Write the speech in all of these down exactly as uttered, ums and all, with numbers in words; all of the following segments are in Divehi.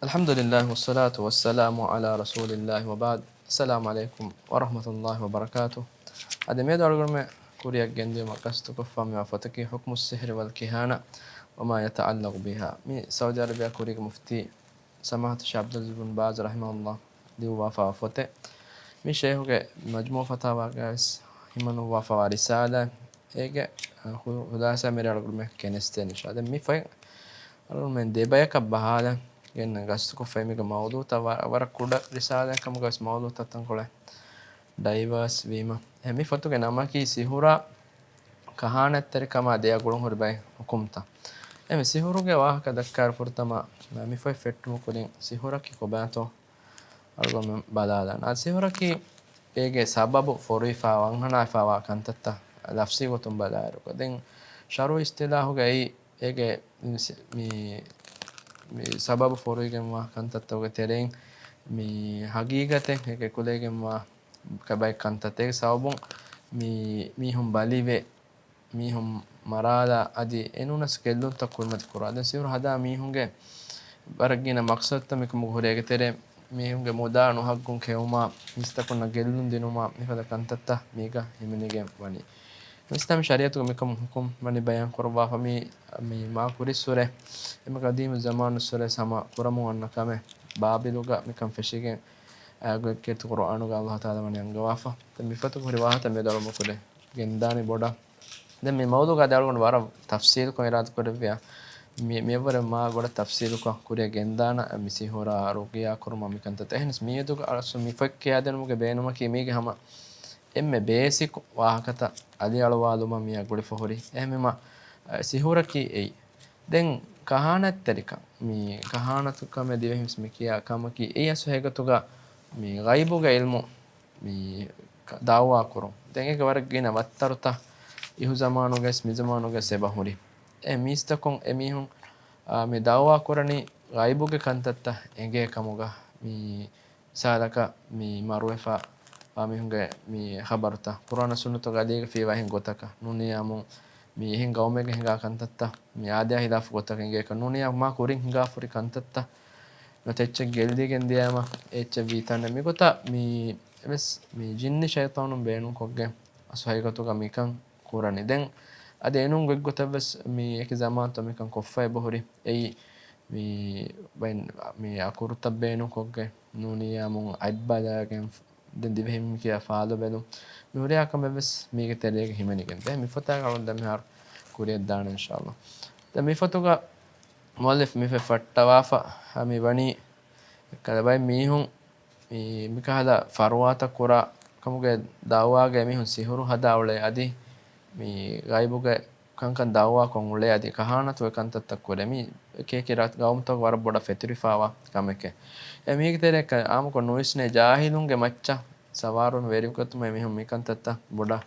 الحمد لله والصلاة والسلام على رسول الله وبعد. السلام عليكم ورحمة الله وبركاته. އަދި މިއަދު އަޅުގަނޑުމެން ކުރިއަށް ގެންދިއުމަށް ގަސްތުކޮށްފަ މިވާ ފޮތަކީ حكم السحر والكهانة وما يتعلق بها. މި ސައުދީ އަރަބިޔާ ކުރީގެ މުފްތީ ސަމާހަތު ޝޭޚް ޢަބްދުލް ޢަޒީޒް ބިން ބާޒް ރަޙިމަހުﷲ ލިޔުއްވާފައިވާ ފޮތެއް. މި ޝޭޚުގެ މަޖްމޫޢު ފަތާވާގައިވެސް ހިމަނުއްވާފައިވާ ރިސާލާ. އޭގެ ޚު-، ޚުލާޞާ މިރޭ އަޅުގަނޑުމެން ކެނެސްދޭން އިންޝާﷲ. ދެން މި ފޮތް އަޅުގަނޑުމެން ދެބަޔަކަށް ބަހާލަން ގެންނަ ގަސްތުކޮށްފައި މީގެ މައުޟޫޢުތައް ވަ-، ވަރަށް ކުޑަ ރިސާލާއެއް ކަމުގައިވެސް މައުޟޫޢުތައް ތަންކޮޅެއް ޑައިވާސް ވީމަ. އެ މި ފޮތުގެ ނަމަކީ ސިހުރާ ކަހާނަތްތެރިކަމާ ދެއަށް ގުޅުން ހުރި ބައެއް ޙުކުމްތައް. އެ މި ސިހުރުގެ ވާހަކަ ދައްކާއިރު ފުރަތަމަ މި ފޮތް ފެއްޓުމުގެ ކުރިން ސިހުރަކީ ކޮބާތޯ އަޅުގަނޑުމެން ބަލާލާނަން. އާ، ސިހުރަކީ އޭގެ ސަބަބު ފޮރުވިފައި ވަންހަނާފައިވާ ކަންތައްތައް ލަފްޒީ ގޮތުން ބަލާއިރު. ދެން ޝަރުޢީ އިޞްޠިލާޙުގައި އޭގެ މި، މި ސަބަބު ފޮރުވިގެންވާ ކަންތައްތަކުގެ ތެރެއިން މި ހަގީގަތެއް އޭގެ ކުލައިގެންވާ ބައެއް ކަންތައް. އޭގެ ސަބަބުން މި މީހުން ބަލިވެ، މީހުން މަރާލާ އަދި އެނޫނަސް ގެއްލުންތައް ކުރިމަތި ކުރާ. ދެން ސިހުރު ހަދާ މީހުންގެ ވަރަށް ގިނަ މަޤްޞަދުތައް މިކަމުގަ ހުރޭ. އޭގެ ތެރޭ މީހުންގެ މުދާ ނުހައްގުން ކެއުމާ، މީސްތަކުންނަށް ގެއްލުން ދިނުމާ، މިފަދަ ކަންތައްތައް މީގަ ހިމެނިގެން ވަނީ. އިސްލާމީ ޝަރީޢަތުގަ މިކަމުން ޙުކުމް ވަނީ ބަޔާން ކުރައްވާފަ މި، މި މާ ކުރިއްސުރެ، އެމަ ޤަދީމު ޒަމާނުއްސުރެ ހަމަ ކުރަމުން އަންނަ ކަމެއް. ބާބިލުގަ މިކަން ފެށިގެން އައިގޮތްކީރިތި ޤުރުއާނުގަ ﷲ ތަޢާލާ ވަނީ އަންގަވާފަ. ދެން މި ފޮތުގަ ހުރި ވާހަކަ މިއަދު އަޅުގަނޑު ކުރިއަށް ގެންދާނީ ބޮޑަށް. ދެން މި މައުޟޫޢުގަ އަދި އަޅުގަނޑު ވަރަށް ތަފްޞީލުކޮށް އިރާދަ ކުރެއްވިޔާ، މި، މިއަށްވުރެ މާ ބޮޑަށް ތަފްޞީލުކޮށް ކުރިއަށް ގެންދާނަން މި ސިހުރާ ރުޤިޔާ ކުރުމާ މި ކަންތައްތައް. އެހެނަސް މިއަދުގަ އަސްލު މި ފޮތް ކިޔާދިނުމުގެ ބޭނުމަކީ މީގެ ހަމަ އެންމެ ބޭސިކް ވާހަކަތައް އަލިއަޅުވާލުމަށް މިއަށް ގުޅިފަ ހުރި. އެހެންވީމަ، އަ، ސިހުރަކީ އެއީ. ދެން ކަހާނަތްތެރިކަން، މި ކަހާނަތުކަމެއް ދިވެހިންވެސް މި ކިޔާ ކަމަކީ އެއީ އަސްލު ހަގީގަތުގަ މި ޣައިބުގެ ޢިލްމު މި ކަ-، ދަޢުވާ ކުރުން. ދެން އޭގެ ވަރަށް ގިނަ ވައްތަރުތައް އިހު ޒަމާނުގައި ވެސް މި ޒަމާނުގައި ވެސް އެބަ ހުރި. އެ މީސްތަކުން އެމީހުން، އާ، މި ދަޢުވާ ކުރަނީ ޣައިބުގެ ކަންތައްތައް އެނގޭ ކަމުގަ. މި މިސާލަކަށް މި މަރުވެފަ ވާ މީހުންގެ މި ޚަބަރުތައް ޤުރްއާނާ ސުންނަތުގަ އަލީގަ ފީވާ އެހެން ގޮތަކަށް ނޫނިއްޔާމު، މި އެހެން ގައުމެއްގަ ހިނގާ ކަންތައްތައް މި އާދަޔާ ޚިލާފު ގޮތަކަށް އެނގޭކަށް ނޫނިއްޔާ މާ ކުރިން ހިނގާފަ ހުރި ކަންތައްތައް ނުވަތަ އެއްޗެއް ގެއްލިގެން ދިޔައިމަ އެއްޗެއް ވީތާނެ. މިގޮތަށް މި އެވެސް މި ޖިންނި ޝައިޠާނުން ބޭނުންކޮށްގެން އަސްލު ހަގީގަތުގަ މިކަން ކުރަނީ. ދެން އަދި އެނޫން ގޮތްގޮތަށްވެސް މި އެކި ޒަމާންތައް މިކަން ކޮށްފަ އެބަހުރި. އެއީ މި ބައިން މި އަކުރުތައް ބޭނުންކޮށްގެން ނޫނިއްޔާމު އަތްބަލާގެން ދެން ދިވެހިން ކިޔާ ފާލުބެލުން. މި ހުރިހާ ކަމެއްވެސް މީގެ ތެރޭގަ ހިމެނިގެން ދޭ. މި ފޮތާގަ އަޅުން ދެން މިހާރު ކުރިއަށްދާނެ އިންޝާﷲ. ދެން މި ފޮތުގަ މުއައްލިފް މި ފޮތް ފައްޓަވާފަ މި ވަނީ ކަލަ ބައެއް މީހުން މި، މިކަހަލަ ފަރުވާތައް ކުރާ ކަމުގެ ދަޢުވާގައި މީހުން ސިހުރު ހަދާ އުޅޭ އަދި މި ޣައިބުގެ ކަންކަން ދަޢުވާކޮށް އުޅޭ އަދި ކަހާނަތުގެ ކަންތައްތައް ކުރޭ. މީ އެކި އެކި ރަށް، ގައުމުތަކުގަ ވަރަށް ބޮޑަށް ފެތުރިފައިވާ ކަމެކޭ. އެ މީގެ ތެރޭ އާއްމުކޮށް ނުވިސްނޭ ޖާހިލުންގެ މައްޗަށް ސަވާރުން ވެރިކޮށްދިނުމަށް މީހުން މި ކަންތައްތައް ބޮޑަށް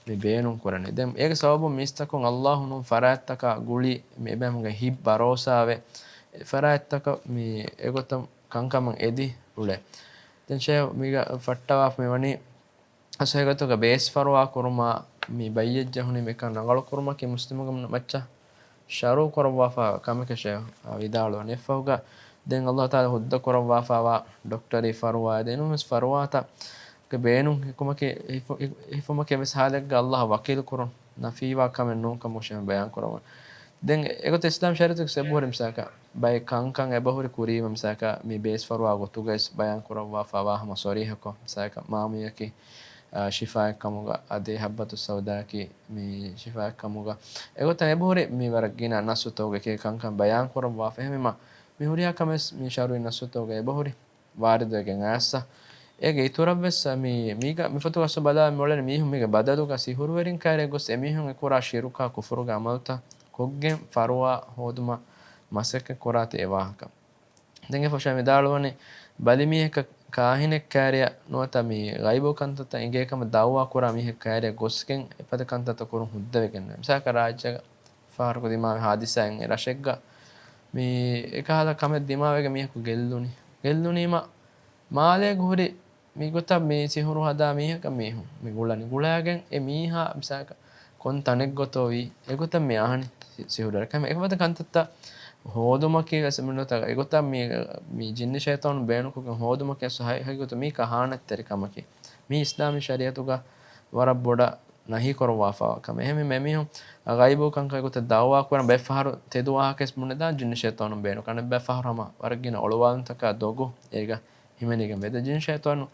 މި ބޭނުން ކުރަނީ. ދެން އޭގެ ސަބަބުން މީސްތަކުން ﷲ ނޫން ފަރާތްތަކާ ގުޅި މި އެބައިމީހުންގެ ހިތް ބަރޯސާވެ، އެ ފަރާތްތަކަށް މި އެގޮތަށް ކަންކަމަށް އެދި އުޅޭ. ދެން ޝޭޚް މީގަ ފައްޓަވާފަ މި ވަނީ އަސްލު ހަގީގަތުގަ ބޭސް ފަރުވާ ކުރުމާ މި ބައްޔަށް ޖެހުނީ މިކަން ރަނގަޅު ކުރުމަކީ މުސްލިމުންގެ މައްޗަށް ޝަރުޢު ކުރައްވާފަ ކަމެކޭ ޝޭޚް ވިދާޅުވަނީ. އެއަށްފަހުގަ ދެން ﷲ ތަޢާލާ ހުއްދަ ކުރައްވާފައިވާ ޑޮކްޓަރީ ފަރުވާ އެދެން އެނޫންވެސް ފަރުވާތައް ގެ ބޭނުން ހިފުމަކީ، ހިފު-، ހި-، ހިފުމަކީ އެއްވެސް ހާލެއްގަ ﷲ ވަކީލު ކުރުން ނަފީވާ ކަމެއް ނޫން ކަމަށް ޝޭޚް ބަޔާން ކުރައްވަނީ. ދެން އެގޮތަށް އިސްލާމް ޝަރީޢަތުގެ އެބަހުރި މިސާލަކަށް ބައެއް ކަންކަން އެބަހުރި ކުރީމަ މިސާލަކަށް މި ބޭސް ފަރުވާ ގޮތުގައި ބަޔާން ކުރައްވާފައިވާ ހަމަ ޞަރީޙަކޮށް، މިސާލަކަށް މާމީއަކީ، އާ، ޝިފާއެއް ކަމުގަ އަދި ޙައްބަތުއް ސައުދާއަކީ މި ޝިފާއެއް ކަމުގަ. އެގޮތަށް އެބަހުރި މި ވަރަށް ގިނަ ނައްޞުތަކުގައި ކަންކަން ބަޔާން ކުރައްވާފަ. އެހެންވީމަ މި ހުރިހާ ކަމެއް މި ޝަރުޢީ ނައްޞުތަކުގައި އެބަހުރި ވާރިދުވެގެން އައިސް. އޭގެ އިތުރަށްވެސް މި، މީގަ، މި ފޮތުގަ އަސްލު ބަލާ މިއުޅެނީ މީހުން މީގެ ބަދަލުގަ ސިހުރުވެރިން ކައިރިއަށް ގޮސް އެމީހުން އެކުރާ ޝިރުކާ ކުފުރުގެ ޢަމަލުތައް ކޮށްގެން ފަރުވާ ހޯދުމަށް މަސައްކަތް ކުރާތީ އެ ވާހަކަ. ދެން އެ ފޮތުގަ ވިދާޅުވަނީ ބަލި މީހަކަށް ކާހިނެއް ކައިރިއަށް ނުވަތަ މި ޣައިބު ކަންތައްތައް އެނގޭ ކަމަށް ދަޢުވާ ކުރާ މީހެއް ކައިރިއަށް ގޮސްގެން އެފަދަ ކަންތައްތައް ކުރުން ހުއްދަވެގެން. މިސާލަކަށް ރާއްޖޭގަ ފަހަރަކު ދިމާވި ހާދިސާއެއް ރަށެއްގަ މި އެކަހަލަ ކަމެއް ދިމާވެގެން މީހަކު ގެއްލުނީ. ގެއްލުނީމަ މާލޭގަ ހުރި މިގޮތަށް މި ސިހުރު ހަދާ މީހަކަށް މީހުން މި ގުޅަނީ. ގުޅާގެން އެ މީހާ މިސާލަކަށް ކޮން ތަނެއްގޮތޯ ވީ އެގޮތަށް މި އަހަނީ ސި-، ސިހުރުވެރި. ކަމެ އެފަދަ ކަންތައްތައް ހޯދުމަކީ ވެސް މިންނަތަ އެގޮތަށް މި، މި ޖިންނި ޝައިޠާނު ބޭނުންކޮށްގެން ހޯދުމަކީ ހަ-، ހަގީގަތު މީ ކަހާނަތްތެރި ކަމަކީ. މީ އިސްލާމީ ޝަރީޢަތުގަ ވަރަށް ބޮޑަށް ނަހީ ކުރައްވާފަ ކަމެއް. އެހެންވީމަ އެމީހުން ޣައިބު ކަންކަން ގޮތަށް ދަޢުވާ ކުރަން ބައެއް ފަހަރު ތެދު ވާހަކަވެސް ބުނެދާން ޖިންނި ޝައިޠާނުން ބޭނުން. ކަން ބައެއް ފަހަރު ހަމަ ވަރަށް ގިނަ އޮޅުވާލުންތަކާ ދޮގު އޭގަ ހިމެނިގެން ވޭ. ދެން ޖިން ޝައިޠާނު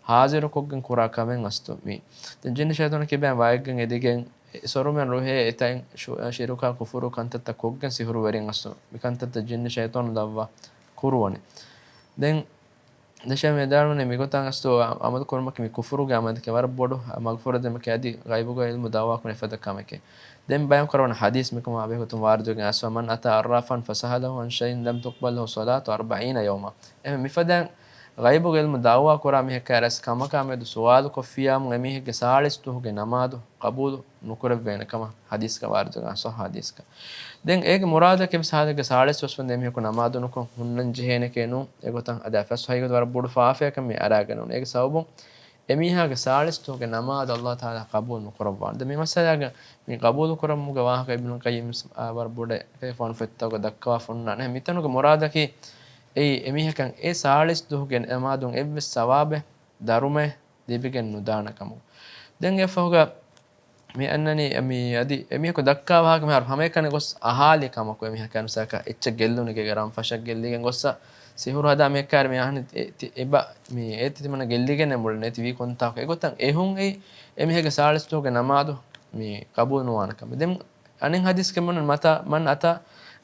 ހާޒިރުކޮށްގެން ކުރާ ކަމެއް އަސްތު މީ. ދެން ޖިން ޝައިޠާނަކީ ބައި ވައެއްގެން އެދިގެން އެ ސޮރުމެން ރުހޭ އެތައިން ޝު-، ޝިރުކާ ކުފުރު ކަންތައްތައް ކޮށްގެން ސިހުރުވެރިން އަސްތު މި ކަންތައްތައް ޖިން ޝައިޠާނު ދައުވާ ކުރުވަނީ. ދެން ދެން ޝޭޚް ވިދާޅުވަނީ މިގޮތަށް އަސްލު އަ-، އަމަލު ކުރުމަކީ މި ކުފުރުގެ އަމަލެކޭ ވަރަށް ބޮޑު މަގުފުރަތެއް އެމަކީ އަދި ޣައިބުގެ ޢިލްމު ދަޢުވާ ކުރާ އެފަދަ ކަމެކޭ. ދެން ބަޔާން ކުރަވަން ޙަދީޘް މިކަމާ ބެހޭގޮތުން ވާރިދުވެގެން އައިސްފަ، "من أتى عرافا فسأله عن شيء لم تقبل له صلاة أربعين يوما." އެހެން މިފަދައިން ޣައިބުގެ ޢިލްމު ދަޢުވާ ކުރާ މީހަކާ ރަސް ކަމަކާ މެދު ސުވާލު ކޮށްފިއްޔާމު އެމީހެއްގެ ސާޅީސް ދުވަހުގެ ނަމާދު ޤަބޫލު ނުކުރެއްވޭނެ ކަމަށް ޙަދީޘްގަ ވާރިދުވެގެން އައިސްފަ ޙަދީޘްގަ. ދެން އޭގެ މުރާދަކީ ވެސް ހާދަގެ ސާޅީސް ވަސްވަންދެން އެމީހަކު ނަމާދު ނުކޮށް ހުންނަން ޖެހޭނެކޭ ނޫން. އެގޮތަށް އަދި އަފަސް ހައިގަދު ވަރަށް ބޮޑު ފާފައަކަށް މި އަރާގަންނަ އޭގެ ސަބަބުން އެމީހާގެ ސާޅީސް ދުވަހުގެ ނަމާދު ﷲ ތަޢާލާ ޤަބޫލު ނުކުރައްވާނެ. ދެން މި މައްސަލާގަ މި ޤަބޫލު ކުރަމުގެ ވާހަކަ އިބްނުލް ޤައްޔިމް ވަރަށް ބޮޑަށް ފާނު ފޮތްތަކުގަ ދައްކަވާ ފޮންނާނެ. މިތަނުގެ މުރާދަކީ އެއީ އެމީހަކަށް އެ ސާޅީސް ދުވަހުގެ ނަމާދުން އެއްވެސް ސަވާބެއް ދަރުމައެއް ލިބިގެން ނުދާނެ ކަމުގަ. ދެން އެއަށްފަހުގަ މި އަންނަނީ މި އަދި އެމީހަކު ދައްކާ ވާހަކަ މިހާރު ހަމައެކަނި ގޮސް އަހާލި ކަމަކު އެމީހަކަށް މިސާލަކަށް އެއްޗެއް ގެއްލުނު ގޭގަ ރަން ފަށަށް ގެއްލިގެން ގޮއްސަ ސިހުރު ހަދާ މިހެއްކާރި މި އަހަނި އެ-، ތި-، އެބަ މި އޭތި ތިމަންނަ ގެއްލިގެން މުޅި ނެތި ވީ ކޮންތާކު އެގޮތަށް އެހުން އެއީ އެމީހެއްގެ ސާޅީސް ދުވަހުގެ ނަމާދު މި ޤަބޫލު ނުވާނެ ކަމެއް. ދެން އަނެއް ޙަދީޘްގަ މަން އަތާ، މަން އަތާ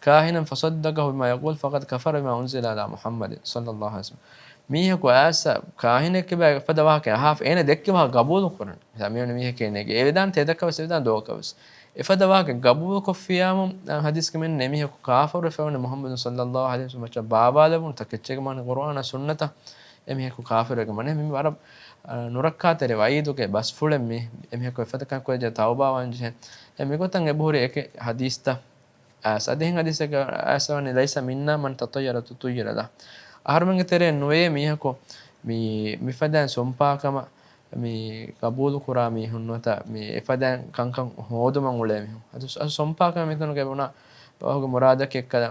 ކާހިނަން ފަޞައްދަޤަހު ބިމާ ޔަޤޫލު ފަޤަދް ކަފަރަ ބިމާ އުންޒިލަ ޢަލާ މުޙައްމަދިން ޞައްލައްލާހު ޢަލައިހި ވަސައްލަމް. މީހަކު އައިސް ކާހިނެއް ކިބަ އެފަދަ ވާހަކަ އަހާފަ އޭނަ ދެއްކި ވާހަކަ ގަބޫލު ކުރަން. މި މީހަކީ ނޭގެ އެވެދާން ތެދަކަށް ވެސް އެވެދާން ދޯކަށް ވެސް. އެފަދަ ވާހަކަ ގަބޫލު ކޮށްފިޔާމު ޙަދީޘްގަ މިން އެމީހަކު ކާފަރު ވެފަ ވަނީ މުޙައްމަދު ޞައްލައްލާހު ޢަލައިހި ވަސައްލަމް މައްޗަށް ބާވާލެވުނު ތަކެއްޗެއްގެ މާނަ ޤުރުއާނާ ސުންނަތަށް އެމީހަކު ކާފަރުވެގެން ވަނީ. މި ވަރަށް، އަ، ނުރައްކާތެރި ވަޢީދުގެ ބަސްފުޅެއް މީ. އެމީހަކު އެފަދަ ކަން ކުރެއްޖެ ތައުބާވާން ޖެހޭ. އެ މިގޮތަށް އެބަހުރި އެކެއް ޙަދީޘްތައް އައިސް އަދި އެހެން ޙަދީޘެއްގަ އައިސް ވަނީ، "ليس منا من تطير تطير له." އަހަރުމެންގެ ތެރެއިން ނުވޭ މީހަކު މި، މިފަދައިން ސޮންޕާކަމަށް މި ޤަބޫލު ކުރާ މީހުން ނުވަތަ މި އެފަދައިން ކަންކަން ހޯދުމަށް އުޅޭ މީހުން. އަދި ސު-، އަދި ސޮންޕާކަމެއް މިތަނުގަ ބުނާ ވާހަކަ މުރާދަކީ އެއްކަލަ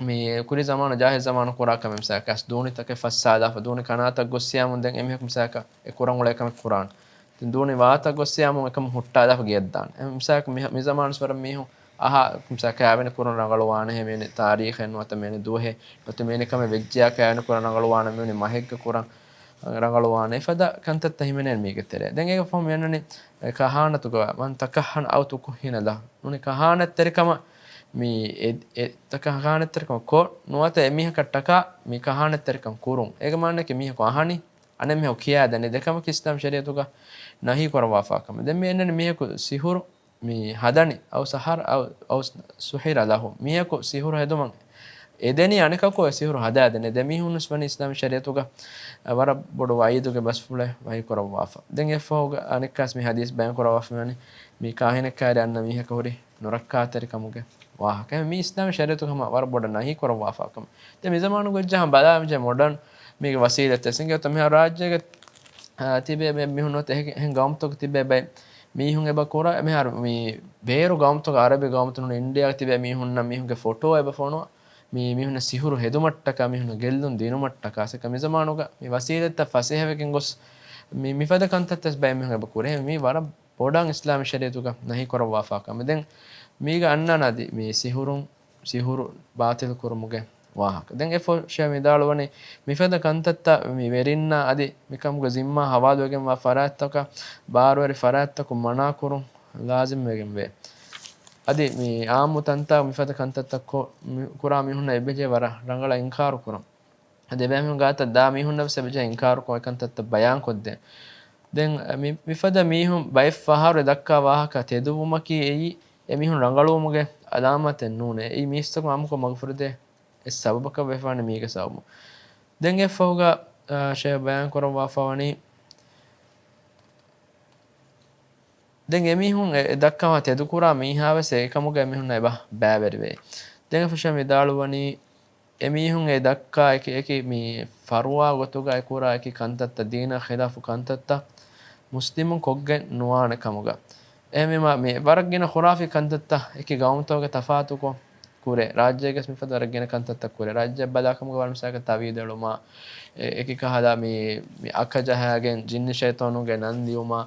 މި ކުރި ޒަމާނު، ޖާހިލް ޒަމާނު ކުރާ ކަމެއް މިސާލަކަށް ދޫނިތަކެއް ފައްސާލާފަ، ދޫނި ކަނާތަށް ގޮއްސިޔާމު ދެން އެމީހަކު މިސާލަކަށް އެ ކުރަން އުޅޭ ކަމެއް ކުރާން. ދެން ދޫނި ވާތަށް ގޮއްސިޔާމު އެކަމު ހުއްޓާލާފަ ގެޔަށްދާން. އެ މިސާލަކަށް މި، މި ޒަމާނު ވަރަށް މީހުން އަހާ، މިސާލަކަށް ކާވެނި ކުރަން ރަނގަޅުވާނެހޭ، މިވެނި ތާރީޚެއް ނުވަތަ މިވެނި ދުވަހެއް ނުވަތަ މިވެނި ކަމެއް ވެއްޖެޔާ ކާވެނި ކުރަން ރަނގަޅުވާނެ، މިވެނި މަހެއްގަ ކުރަން ރަނގަޅުވާނެ. އެފަދަ ކަންތައްތައް ހިމެނޭނެ މީގެ ތެރޭ. ދެން އޭގެ ފަހު މި އަންނަނީ ކަހާނަތުގަ، "من تكهن أو تكهن له." ނޫނީ ކަހާނަތްތެރިކަމަށް މި އެ-، އެ-، ތަ-، ކަހާނަތްތެރިކަމަށް ކޮށް ނުވަތަ އެމީހަކަށްޓަކާ މި ކަހާނަތްތެރިކަން ކުރުން. އޭގެ މާނައަކީ މީހަކު އަހަނީ އަނެއް މީހަކު ކިޔާދެނީ ދެކަމަކީ އިސްލާމް ޝަރީޢަތުގަ ނަހީ ކުރައްވާފާ ކަމެއް. ދެން މި އަންނަނީ މީހަކު ސިހުރު މި ހަދަނީ، "أو سحر، أو، أو سحر له." މީހަކު ސިހުރު ހެދުމަށް އެދެނީ އަނެކަކު އެ ސިހުރު ހަދާދެނީ. ދެ މީހުންވެސް ވަނީ އިސްލާމީ ޝަރީޢަތުގަ ވަރަށް ބޮޑު ވަޢީދުގެ ބަސްފުޅެއް ވަހީ ކުރައްވާފަ. ދެން އެއްފަހުގަ އަނެއްކާސް މި ޙަދީޘް ބަޔާން ކުރައްވާފަ ވަނީ މި ކާހިނެއްކާރި އަންނަ މީހަކަށް ހުރި ނުރައްކާތެރިކަމުގެ ވާހަކަ. މި އިސްލާމީ ޝަރީޢަތުގަ ހަމަ ވަރަށް ބޮޑަށް ނަހީ ކުރައްވާފާ ކަމެއް. ދެން މި ޒަމާނުގަ އޮތްޖަހާ ބަލާ މިޖެ މޮޑަން މީގެ ވަސީލަތްތައް ސިނގޭތަ މިހާ ރާއްޖޭގެ، އާ، ތިބޭ ބައެއް މީހުން ނުވަތަ އެހެ-، އެހެން ގައުމުތަކު ތިބޭ ބައެއް މީހުން އެބަ ކުރާ މިހާރު މި ބޭރު ގައުމުތަކު އަރަބި ގައުމުތަކު ނޫން އިންޑިއާ ތިބޭ މީހުންނަށް މީހުންގެ ފޮޓޯ އެބަ ފޮނުވާ މި މީހުންނަށް ސިހުރު ހެދުމަށްޓަކާ މީހުންނަށް ގެއްލުން ދިނުމަށްޓަކާ ސެކަ މި ޒަމާނުގަ މި ވަސީލަތްތައް ފަސޭހަވެގެން ގޮސް މި، މިފަދަ ކަންތައްތައް ބައެއް މީހުން އެބަ ކުރޭ. މީ ވަރަށް ބޮޑަށް އިސްލާމީ ޝަރީޢަތުގަ ނަހީ ކުރައްވާފާ ކަމެއް. ދެން މީގަ އަންނާނަދި މި ސިހުރުން، ސިހުރު ބާތިލް ކުރުމުގެ ވާހަކަ. ދެން އެ ފޮށި ވިދާޅުވަނީ، މިފަދަ ކަންތައްތައް މި ވެރިންނާ އަދި މިކަމުގެ ޒިންމާ ހަވާލުވެގެންވާ ފަރާތްތަކަށް ބާރުވެރި ފަރާތްތަކުން މަނާކުރުން ލާޒިމްވެގެންވޭ. އަދި މި އާއްމު ތަންތާ މިފަދަ ކަންތައްތައް ކޮ-، މި ކުރާ މީހުންނަށް އެބަޖެހޭ ވަރަށް ރަނގަޅަށް އިންކާރު ކުރުން. އަދި އެބައިމީހުން ގާތަށް ދާ މީހުންނަށް ވެސް އެބަޖެހޭ އިންކާރު ކޮށް އެ ކަންތައްތައް ބަޔާން ކޮށްދޭން. ދެން މި-، މިފަދަ މީހުން ބައެއް ފަހަރު ދައްކާ ވާހަކަ ތެދުވުމަކީ އެއީ އެ މީހުން ރަނގަޅުވުމުގެ އަލާމަތެއް ނޫނޭ. އެއީ މީސްތަކުން އާއްމުކޮށް މަގުފުރެދޭ އެއް ސަބަބަކަށް ވެފަވަނީ މީގެ ސަބަބުން. ދެން އެއް ފަހުގަ، އާ، ޝޭޚް ބަޔާން ކުރައްވާފަ ވަނީ، ދެން އެމީހުން އެ، އެ ދައްކާ ތެދުކުރާ މީހާ ވެސް އެކަމުގަ އެމީހުންނަށް އެބަ ބައިވެރިވޭ. ދެން އެ ފޮށި ވިދާޅުވަނީ، އެމީހުން އެ ދައްކާ އެކި، އެކި މި ފަރުވާ ގޮތުގަ އެކުރާ އެކި ކަންތައްތައް، ދީނާ ޚިލާފު ކަންތައްތައް މުސްލިމުން ކޮށްގެން ނުވާނެ ކަމުގަ. އެހެންވީމަ، މި ވަރަށް ގިނަ ޚުރާފީ ކަންތައްތައް އެކި ގައުމުތަކުގެ ތަފާތުކޮށް، ކުރޭ. ރާއްޖޭގަސް މިފަދަ ވަރަށް ގިނަ ކަންތައްތައް ކުރޭ. ރާއްޖެއަށް ބަލާކަމުގަ ވާން މިސާލަކަށް ތަވީދެޅުމާ، އެ-، އެކި ކަހަލަ މި، މި އަކަ ޖަހާގެން ޖިންނި ޝައިޠާނުގެ ނަން ލިޔުމާ،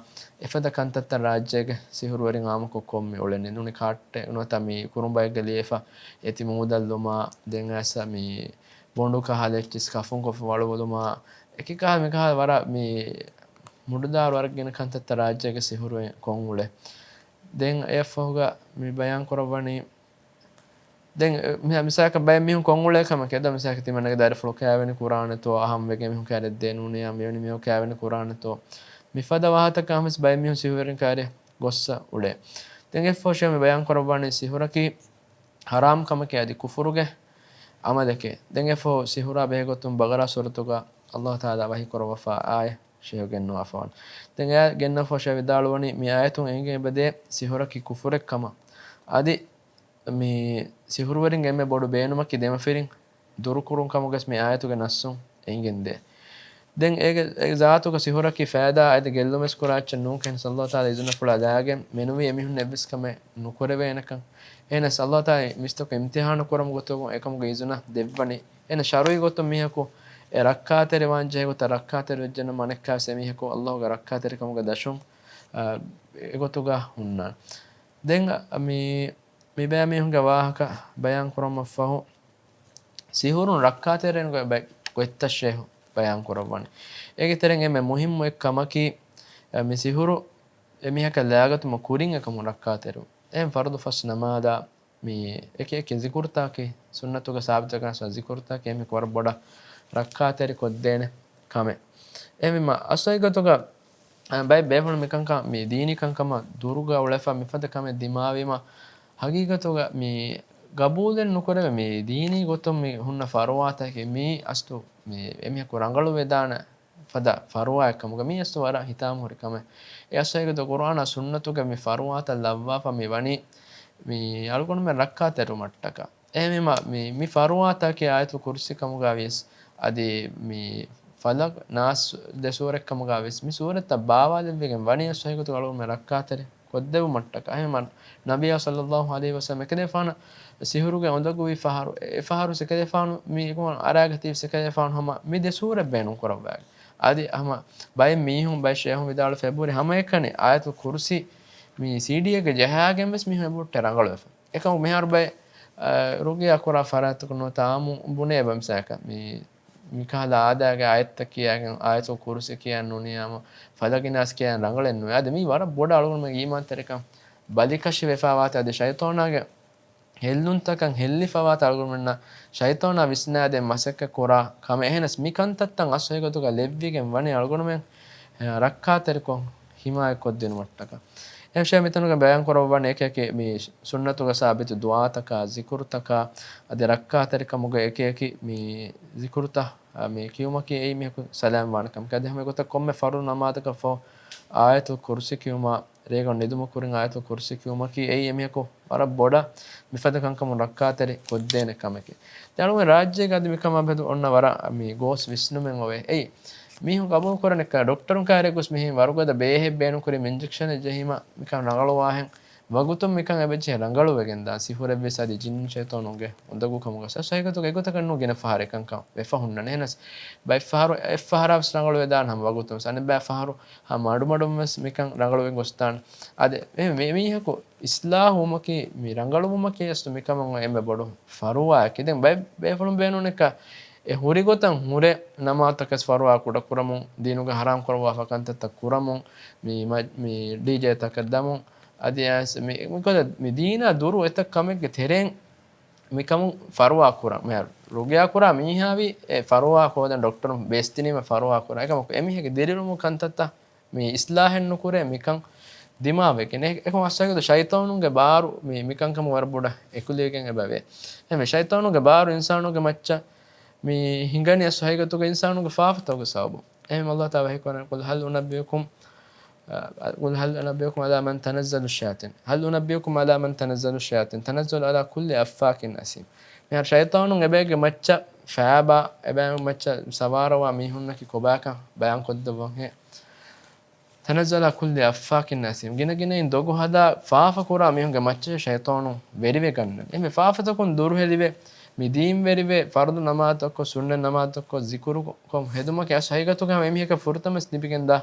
އެފަދަ ކަންތައްތައް ރާއްޖޭގެ ސިހުރުވެރިން އާއްމުކޮށް ކޮށް މި އުޅެނީ. ނޫނީ ކާއްޓެއް ނުވަތަ މި ކުރުނބައެއްގަ ލިޔެފަ އެތި މޫދަށްލުމާ، ދެން އައިސް މި ބޮނޑު ކަހަލަ އެއްޗިސް ކަފުން ކޮށްފަ ވަޅުވެލުމާ، އެކި ކަހަލަ މި ކަހަލަ ވަރަށް މި މުޑުދާރު ވަރަށް ގިނަ ކަންތައްތައް ރާއްޖޭގެ ސިހުރުވެރިން ކޮށް އުޅޭ. ދެން އެއަށްފަހުގަ މި ބަޔާން ކުރައްވަނީ، ދެން މި-، މިސާލަކަށް ބައެއް މީހުން ކޮށް އުޅޭ ކަމެކޭ ދޯ، މިސާލަކަށް ތިމަންނަގެ ދަރިފުޅު ކައިވެނި ކުރާނެތޯ، އަހަން ވެގެން މީހުން ކައިރިއަށް ދޭން ނޫނިއްޔާ، މިވެނި މީހުން ކައިވެނި ކުރާނެތޯ، މިފަދަ ވާހަކަތަކަށް ހަމަސް ބައެއް މީހުން ސިހުރުވެރިން ކައިރި ގޮއްސަ އުޅޭ. ދެން އެއަށްފަހު ޝޭހު މި ބަޔާން ކުރައްވާނީ ސިހުރަކީ ޙަރާމް ކަމެކޭ އަދި ކުފުރުގެ ޢަމަލެކޭ. ދެން އެއަށްފަހު ސިހުރާ ބެހޭގޮތުން ބަގަރާ ސޫރަތުގަ އައްލާހު ތަޢާލާ ވަޙީ ކުރައްވާފަ އާޔަތް ޝޭހު ގެންނަވާފަވާނެ. ދެން އެއާ ގެންނަވާފަހު ޝޭހު ވިދާޅުވަނީ މި އާޔަތުން އެނގޭ އެބަދޭ ސިހުރަކީ ކުފުރެއް ކަމަށް. އަދި މި ސިހުރުވެރިންގެ އެންމެ ބޮޑު ބޭނުމަކީ ދެމަފިރިން ދުރުކުރުން ކަމުގަސް މި އާޔަތުގެ ނައްސުން އެނގެންދޭ. ދެން އޭގެ، އޭގެ ޒާތުގަ ސިހުރަކީ ފައިދާ އަދި ގެއްލުމެސް ކުރާ އެއްޗެއް ނޫން ކަހެން އައްލާހު ތަޢާލާ އިޒުނަފުޅާ ލާގެން މެނުވީ އެމީހުން އެއްވެސް ކަމެއް ނުކުރެވޭނެކަން. އެހެނަސް އައްލާހު ތަޢާލާ މީސްތަކު އިމްތިޙާނު ކުރަމުގެ ގޮތުގަ އެކަމުގެ އިޒުނަ ދެއްވަނީ. އެހެނަސް ޝަރުޢީ ގޮތުން މީހަކު އެ ރައްކާތެރިވާން ޖެހޭ ގޮތަށް ރައްކާތެރި ވެއްޖެނަމަ އަނެއްކާވެސް އެމީހަކު އައްލާހުގެ ރައްކާތެރިކަމުގެ ދަށުން، އާ، އެގޮތުގަ ހުންނާނެ. ދެން މި މި ބައިމީހުންގެ ވާހަކަ ބަޔާން ކުރުމަށްފަހު، ސިހުރުން ރައްކާތެރިވެން ގޮތް ބައި-، ގޮތްތައް ޝޭހު ބަޔާން ކުރައްވަނީ. އޭގެ ތެރެއިން އެންމެ މުހިއްމު އެއް ކަމަކީ، އެ، މި ސިހުރު އެމީހަކަށް ލާގަތުމަށް ކުރިން އެކަމުން ރައްކާތެރިވުން. އެހެން ފަރުޟު ފަސް ނަމާދާ، މި އެކި އެކި ޒިކުރުތަކެއް، ސުންނަތުގަ ސާބިތުވެގެން އައިސް ޒިކުރުތަކެއް، އެމީހަކު ވަރަށް ބޮޑަށް ރައްކާތެރި ކޮށްދޭނެ ކަމެއް. އެހެންވީމަ، އަސްލު ގޮތުގަ އަ، ބައެއް ބޭފުޅުން މިކަންކަން މި ދީނީ ކަންކަމަށް ދުރުގަ އުޅެފަ މިފަދަ ކަމެއް ދިމާވީމަ، ހަގީގަތުގަ މި ގަބޫލެއް ނުކުރެވޭ މި ދީނީ ގޮތުން މި ހުންނަ ފަރުވާތަކެއް މީ އަސްލު މި އެމީހަކު ރަނގަޅުވެދާނެ ފަދަ ފަރުވާއެއް ކަމުގަ މީ އަސްލު ވަރަށް ހިތާމަހުރި ކަމެއް. އެ އަސްލު ހަގީގަތު ޤުރުއާނާ ސުންނަތުގެ މި ފަރުވާތައް ލައްވާފަ މި ވަނީ މި އަޅުގަނޑުމެން ރައްކާތެރިވުމަށްޓަކާ. އެހެންވީމަ، މި، މި ފަރުވާތަކެއް އާޔަތުލް ކުރްސި ކަމުގަ ވިޔަސް، އަދި މި ފަލަޤް ނާސް ދެ ސޫރަތް ކަމުގަ ވިޔަސް، މި ސޫރަތްތައް ބާވާލެއްވިގެން ވަނީ އަސްލު ހަގީގަތުގަ އަޅުގަނޑުމެން ރައްކާތެރި ކޮށްދެވުމަށްޓަކާ. އެހެންވީމަ، ނަބިއްޔާ ޞައްލައްލާހު ޢަލައިހި ވަސައްލަމަ އެކަލޭގެފާނަށް ސިހުރުގެ އުނދަގޫވި ފަހަރު، އެ ފަހަރު އެކަލޭގެފާނު މި އަރާގަތީ އެކަލޭގެފާނު ހަމަ މި ދެ ސޫރަތް ބޭނުން ކުރައްވާ. އަދި ހަމަ ބައެއް މީހުން ބައެއް ޝޭހުން ވިދާޅުވެފަ އެބަހުރި ހަމައެކަނި އާޔަތުލް ކުރްސި މި ސީޑީއެއްގަ ޖަހާގެން ވެސް މީހުން އެބަހުއްޓޭ ރަނގަޅުވެފަ. އެކަމު މިހާރު ބައެއް، އަ، ރުޤިޔާ ކުރާ ފަރާތްތަކުން ނުވަތަ އާއްމު ބުނޭ އެބަ މިސާލަކަށް މި، މިކަހަލަ އާދައިގެ އާޔަތްތައް ކިޔާގެން އާޔަތުލް ކުރުސި ކިޔާ ނޫނިއްޔާމު ފަލަޤި ނާސް ކިޔާ ރަނގަޅެއް ނުވޭ. އަދި މީ ވަރަށް ބޮޑަށް އަޅުގަނޑުމެން އީމާންތެރިކަން ބަލިކަށިވެފަވާތީ އަދި ޝައިޠާނާގެ ހެއްލުންތަކަށް ހެއްލިފަވާތީ އަޅުގަނޑުމެންނަށް ޝައިޠާނާ ވިސްނާދޭން މަސައްކަތް ކުރާ ކަމެއް. އެހެނަސް މި ކަންތައްތައް އަސްލު ހަގީގަތުގަ ލެއްވިގެން ވަނީ އަޅުގަނޑުމެން، އެ، ރައްކާތެރިކޮށް ހިމާޔަތްކޮށްދިނުމަށްޓަކާ. އެހެން މިތަނުގަ ބަޔާން ކުރައްވަން އެކި އެކި މި ސުންނަތުގަ ސާބިތު ދުޢާތަކާ، ޒިކުރުތަކާ، އަދި ރައްކާތެރިކަމުގެ އެކި އެކި މި ޒިކުރުތައް، އަ، މި ކިޔުމަކީ އެއީ މީހަކު ސަލާމް ވާނެ ކަމެކޭ. އަދި ހަމަ އެގޮތަށް ކޮންމެ ފަރުޟު ނަމާދަކަށް ފަހު އާޔަތުލް ކުރްސި ކިޔުމާ، ރޭގަނޑު ނިދުމުގެ ކުރިން އާޔަތުލް ކުރްސި ކިޔުމަކީ އެއީ އެމީހަކު ވަރަށް ބޮޑަށް މިފަދަ ކަންކަމުން ރައްކާތެރި ކޮށްދޭނެ ކަމެކޭ. ދެން އަޅުގަނޑު ރާއްޖޭގަ އަދި މިކަމާ ބެހޭ އޮންނަ ވަރަށް މި ގޯސް ވިސްނުމެއް އޮވޭ. އެއީ މީހުން ގަބޫލު ކުރަނީ އެއްކަ ޑޮކްޓަރުން ކާރިއަށް ގޮސް މިހެން ވަރުގަދަ ބޭހެއް ބޭނުން ކުރި އިންޖެކްޝަނެއް ޖެހީމަ މިކަން ރަނގަޅުވާހެން ވަގުތުން މިކަން އެބަޖެހޭ ރަނގަޅުވެގެން ދާން ސިހުރެއްވެސް އަދި ޖިންނި ޝައިޠާނުންގެ އުނދަގޫ ކަމުގަ ސަސް ހަގީގަތުގަ އެގޮތަކަށް ނޫން ގިނަ ފަހަރެއް ކަންކަން ވެފަ ހުންނަނީ. އެހެނަސް ބައެއް ފަހަރު އެއް ފަހަރާ ވެސް ރަނގަޅުވެދާނެ ހަމަ ވަގުތުން ވެސް. އަނެއް ބައެއް ފަހަރު ހަމަ މަޑުމަޑުން ވެސް މިކަން ރަނގަޅުވެ ގޮސްދާނެ. އަދި މި، މި، މީހަކު އިސްލާހުވުމަކީ، މި ރަނގަޅުވުމަކީ އަސްލު މިކަމަށް އެންމެ ބޮޑު ފަރުވާއަކީ. ދެން ބައެއް ބޭފުޅުން ބޭނުން އެކަ އެ ހުރި ގޮތަށް ހުރެ ނަމާދުތަކަސް ފަރުވާ ކުޑަކުރަމުން، ދީނުގަ ހަރާމް ކުރައްވާފަ ކަންތައްތައް ކުރަމުން، މި މަ-، މި ޑީޖޭ ތަކަށް ދަމުން، އަދި އައިސް މި، މި ކޮލަ މި ދީނާ ދުރު އެތައް ކަމެއްގެ ތެރެއިން މިކަމުން ފަރުވާ ކުރަން. މިހާރު ރުގިޔާ ކުރާ މީހާވީ އެ ފަރުވާ ކޯދަން ޑޮކްޓަރުން ބޭސްދިނީމަ ފަރުވާ ކުރަން. އެކަމަކު އެމީހެއްގެ ދިރިއުޅުމުގެ ކަންތައްތައް މި އިސްލާހެއް ނުކުރޭ މިކަން ދިމާވެގެން. އެ-، އެކަމަކު އަސްލު ހަގީގަތު ޝައިޠާނުންގެ ބާރު މި، މިކަންކަމުގަ ވަރަށް ބޮޑަށް އެކުލެވިގެން އެބަވޭ. އެހެންވެ ޝައިޠާނުގެ ބާރު އިންސާނުންގެ މައްޗަށް މި ހިނގަނީ އަސްލު ހަގީގަތުގަ އިންސާނުންގެ ފާފަތަކުގެ ސަބަބުން. އެހެން ﷲ ތަޢާލާ ވަޙީކުރަނީ، "قل هل أنبئكم، قل هل أنبئكم على من تنزل الشياطين، هل أنبئكم على من تنزل الشياطين، تنزل على كل أفاك أثيم." މިހާރު ޝައިޠާނުން އެބައެއްގެ މައްޗަށް ފައިބާ، އެބައެއްގެ މައްޗަށް ސަވާރަވާ މީހުންނަކީ ކޮބާކަން ބަޔާން ކޮށްދެއްވަންހޭ. تنزل على كل أفاك أثيم. ގިނަގިނައިން ދޮގު ހަދާ ފާފަ ކުރާ މީހުންގެ މައްޗަށް ޝައިޠާނު ވެރިވެ ގަންނަން. އެހެންވެ ފާފަތަކުން ދުރުހެލިވެ، މި ދީން ވެރިވެ، ފަރުޟު ނަމާދުތަކުން، ސުންނަތް ނަމާދުތަކުން، ޒިކުރުކޮށް ހެދުމަކީ އަސް ހަގީގަތުގަ ހަމަ އެމީހަކަށް ފުރަތަމަ ލިބިގެންދާ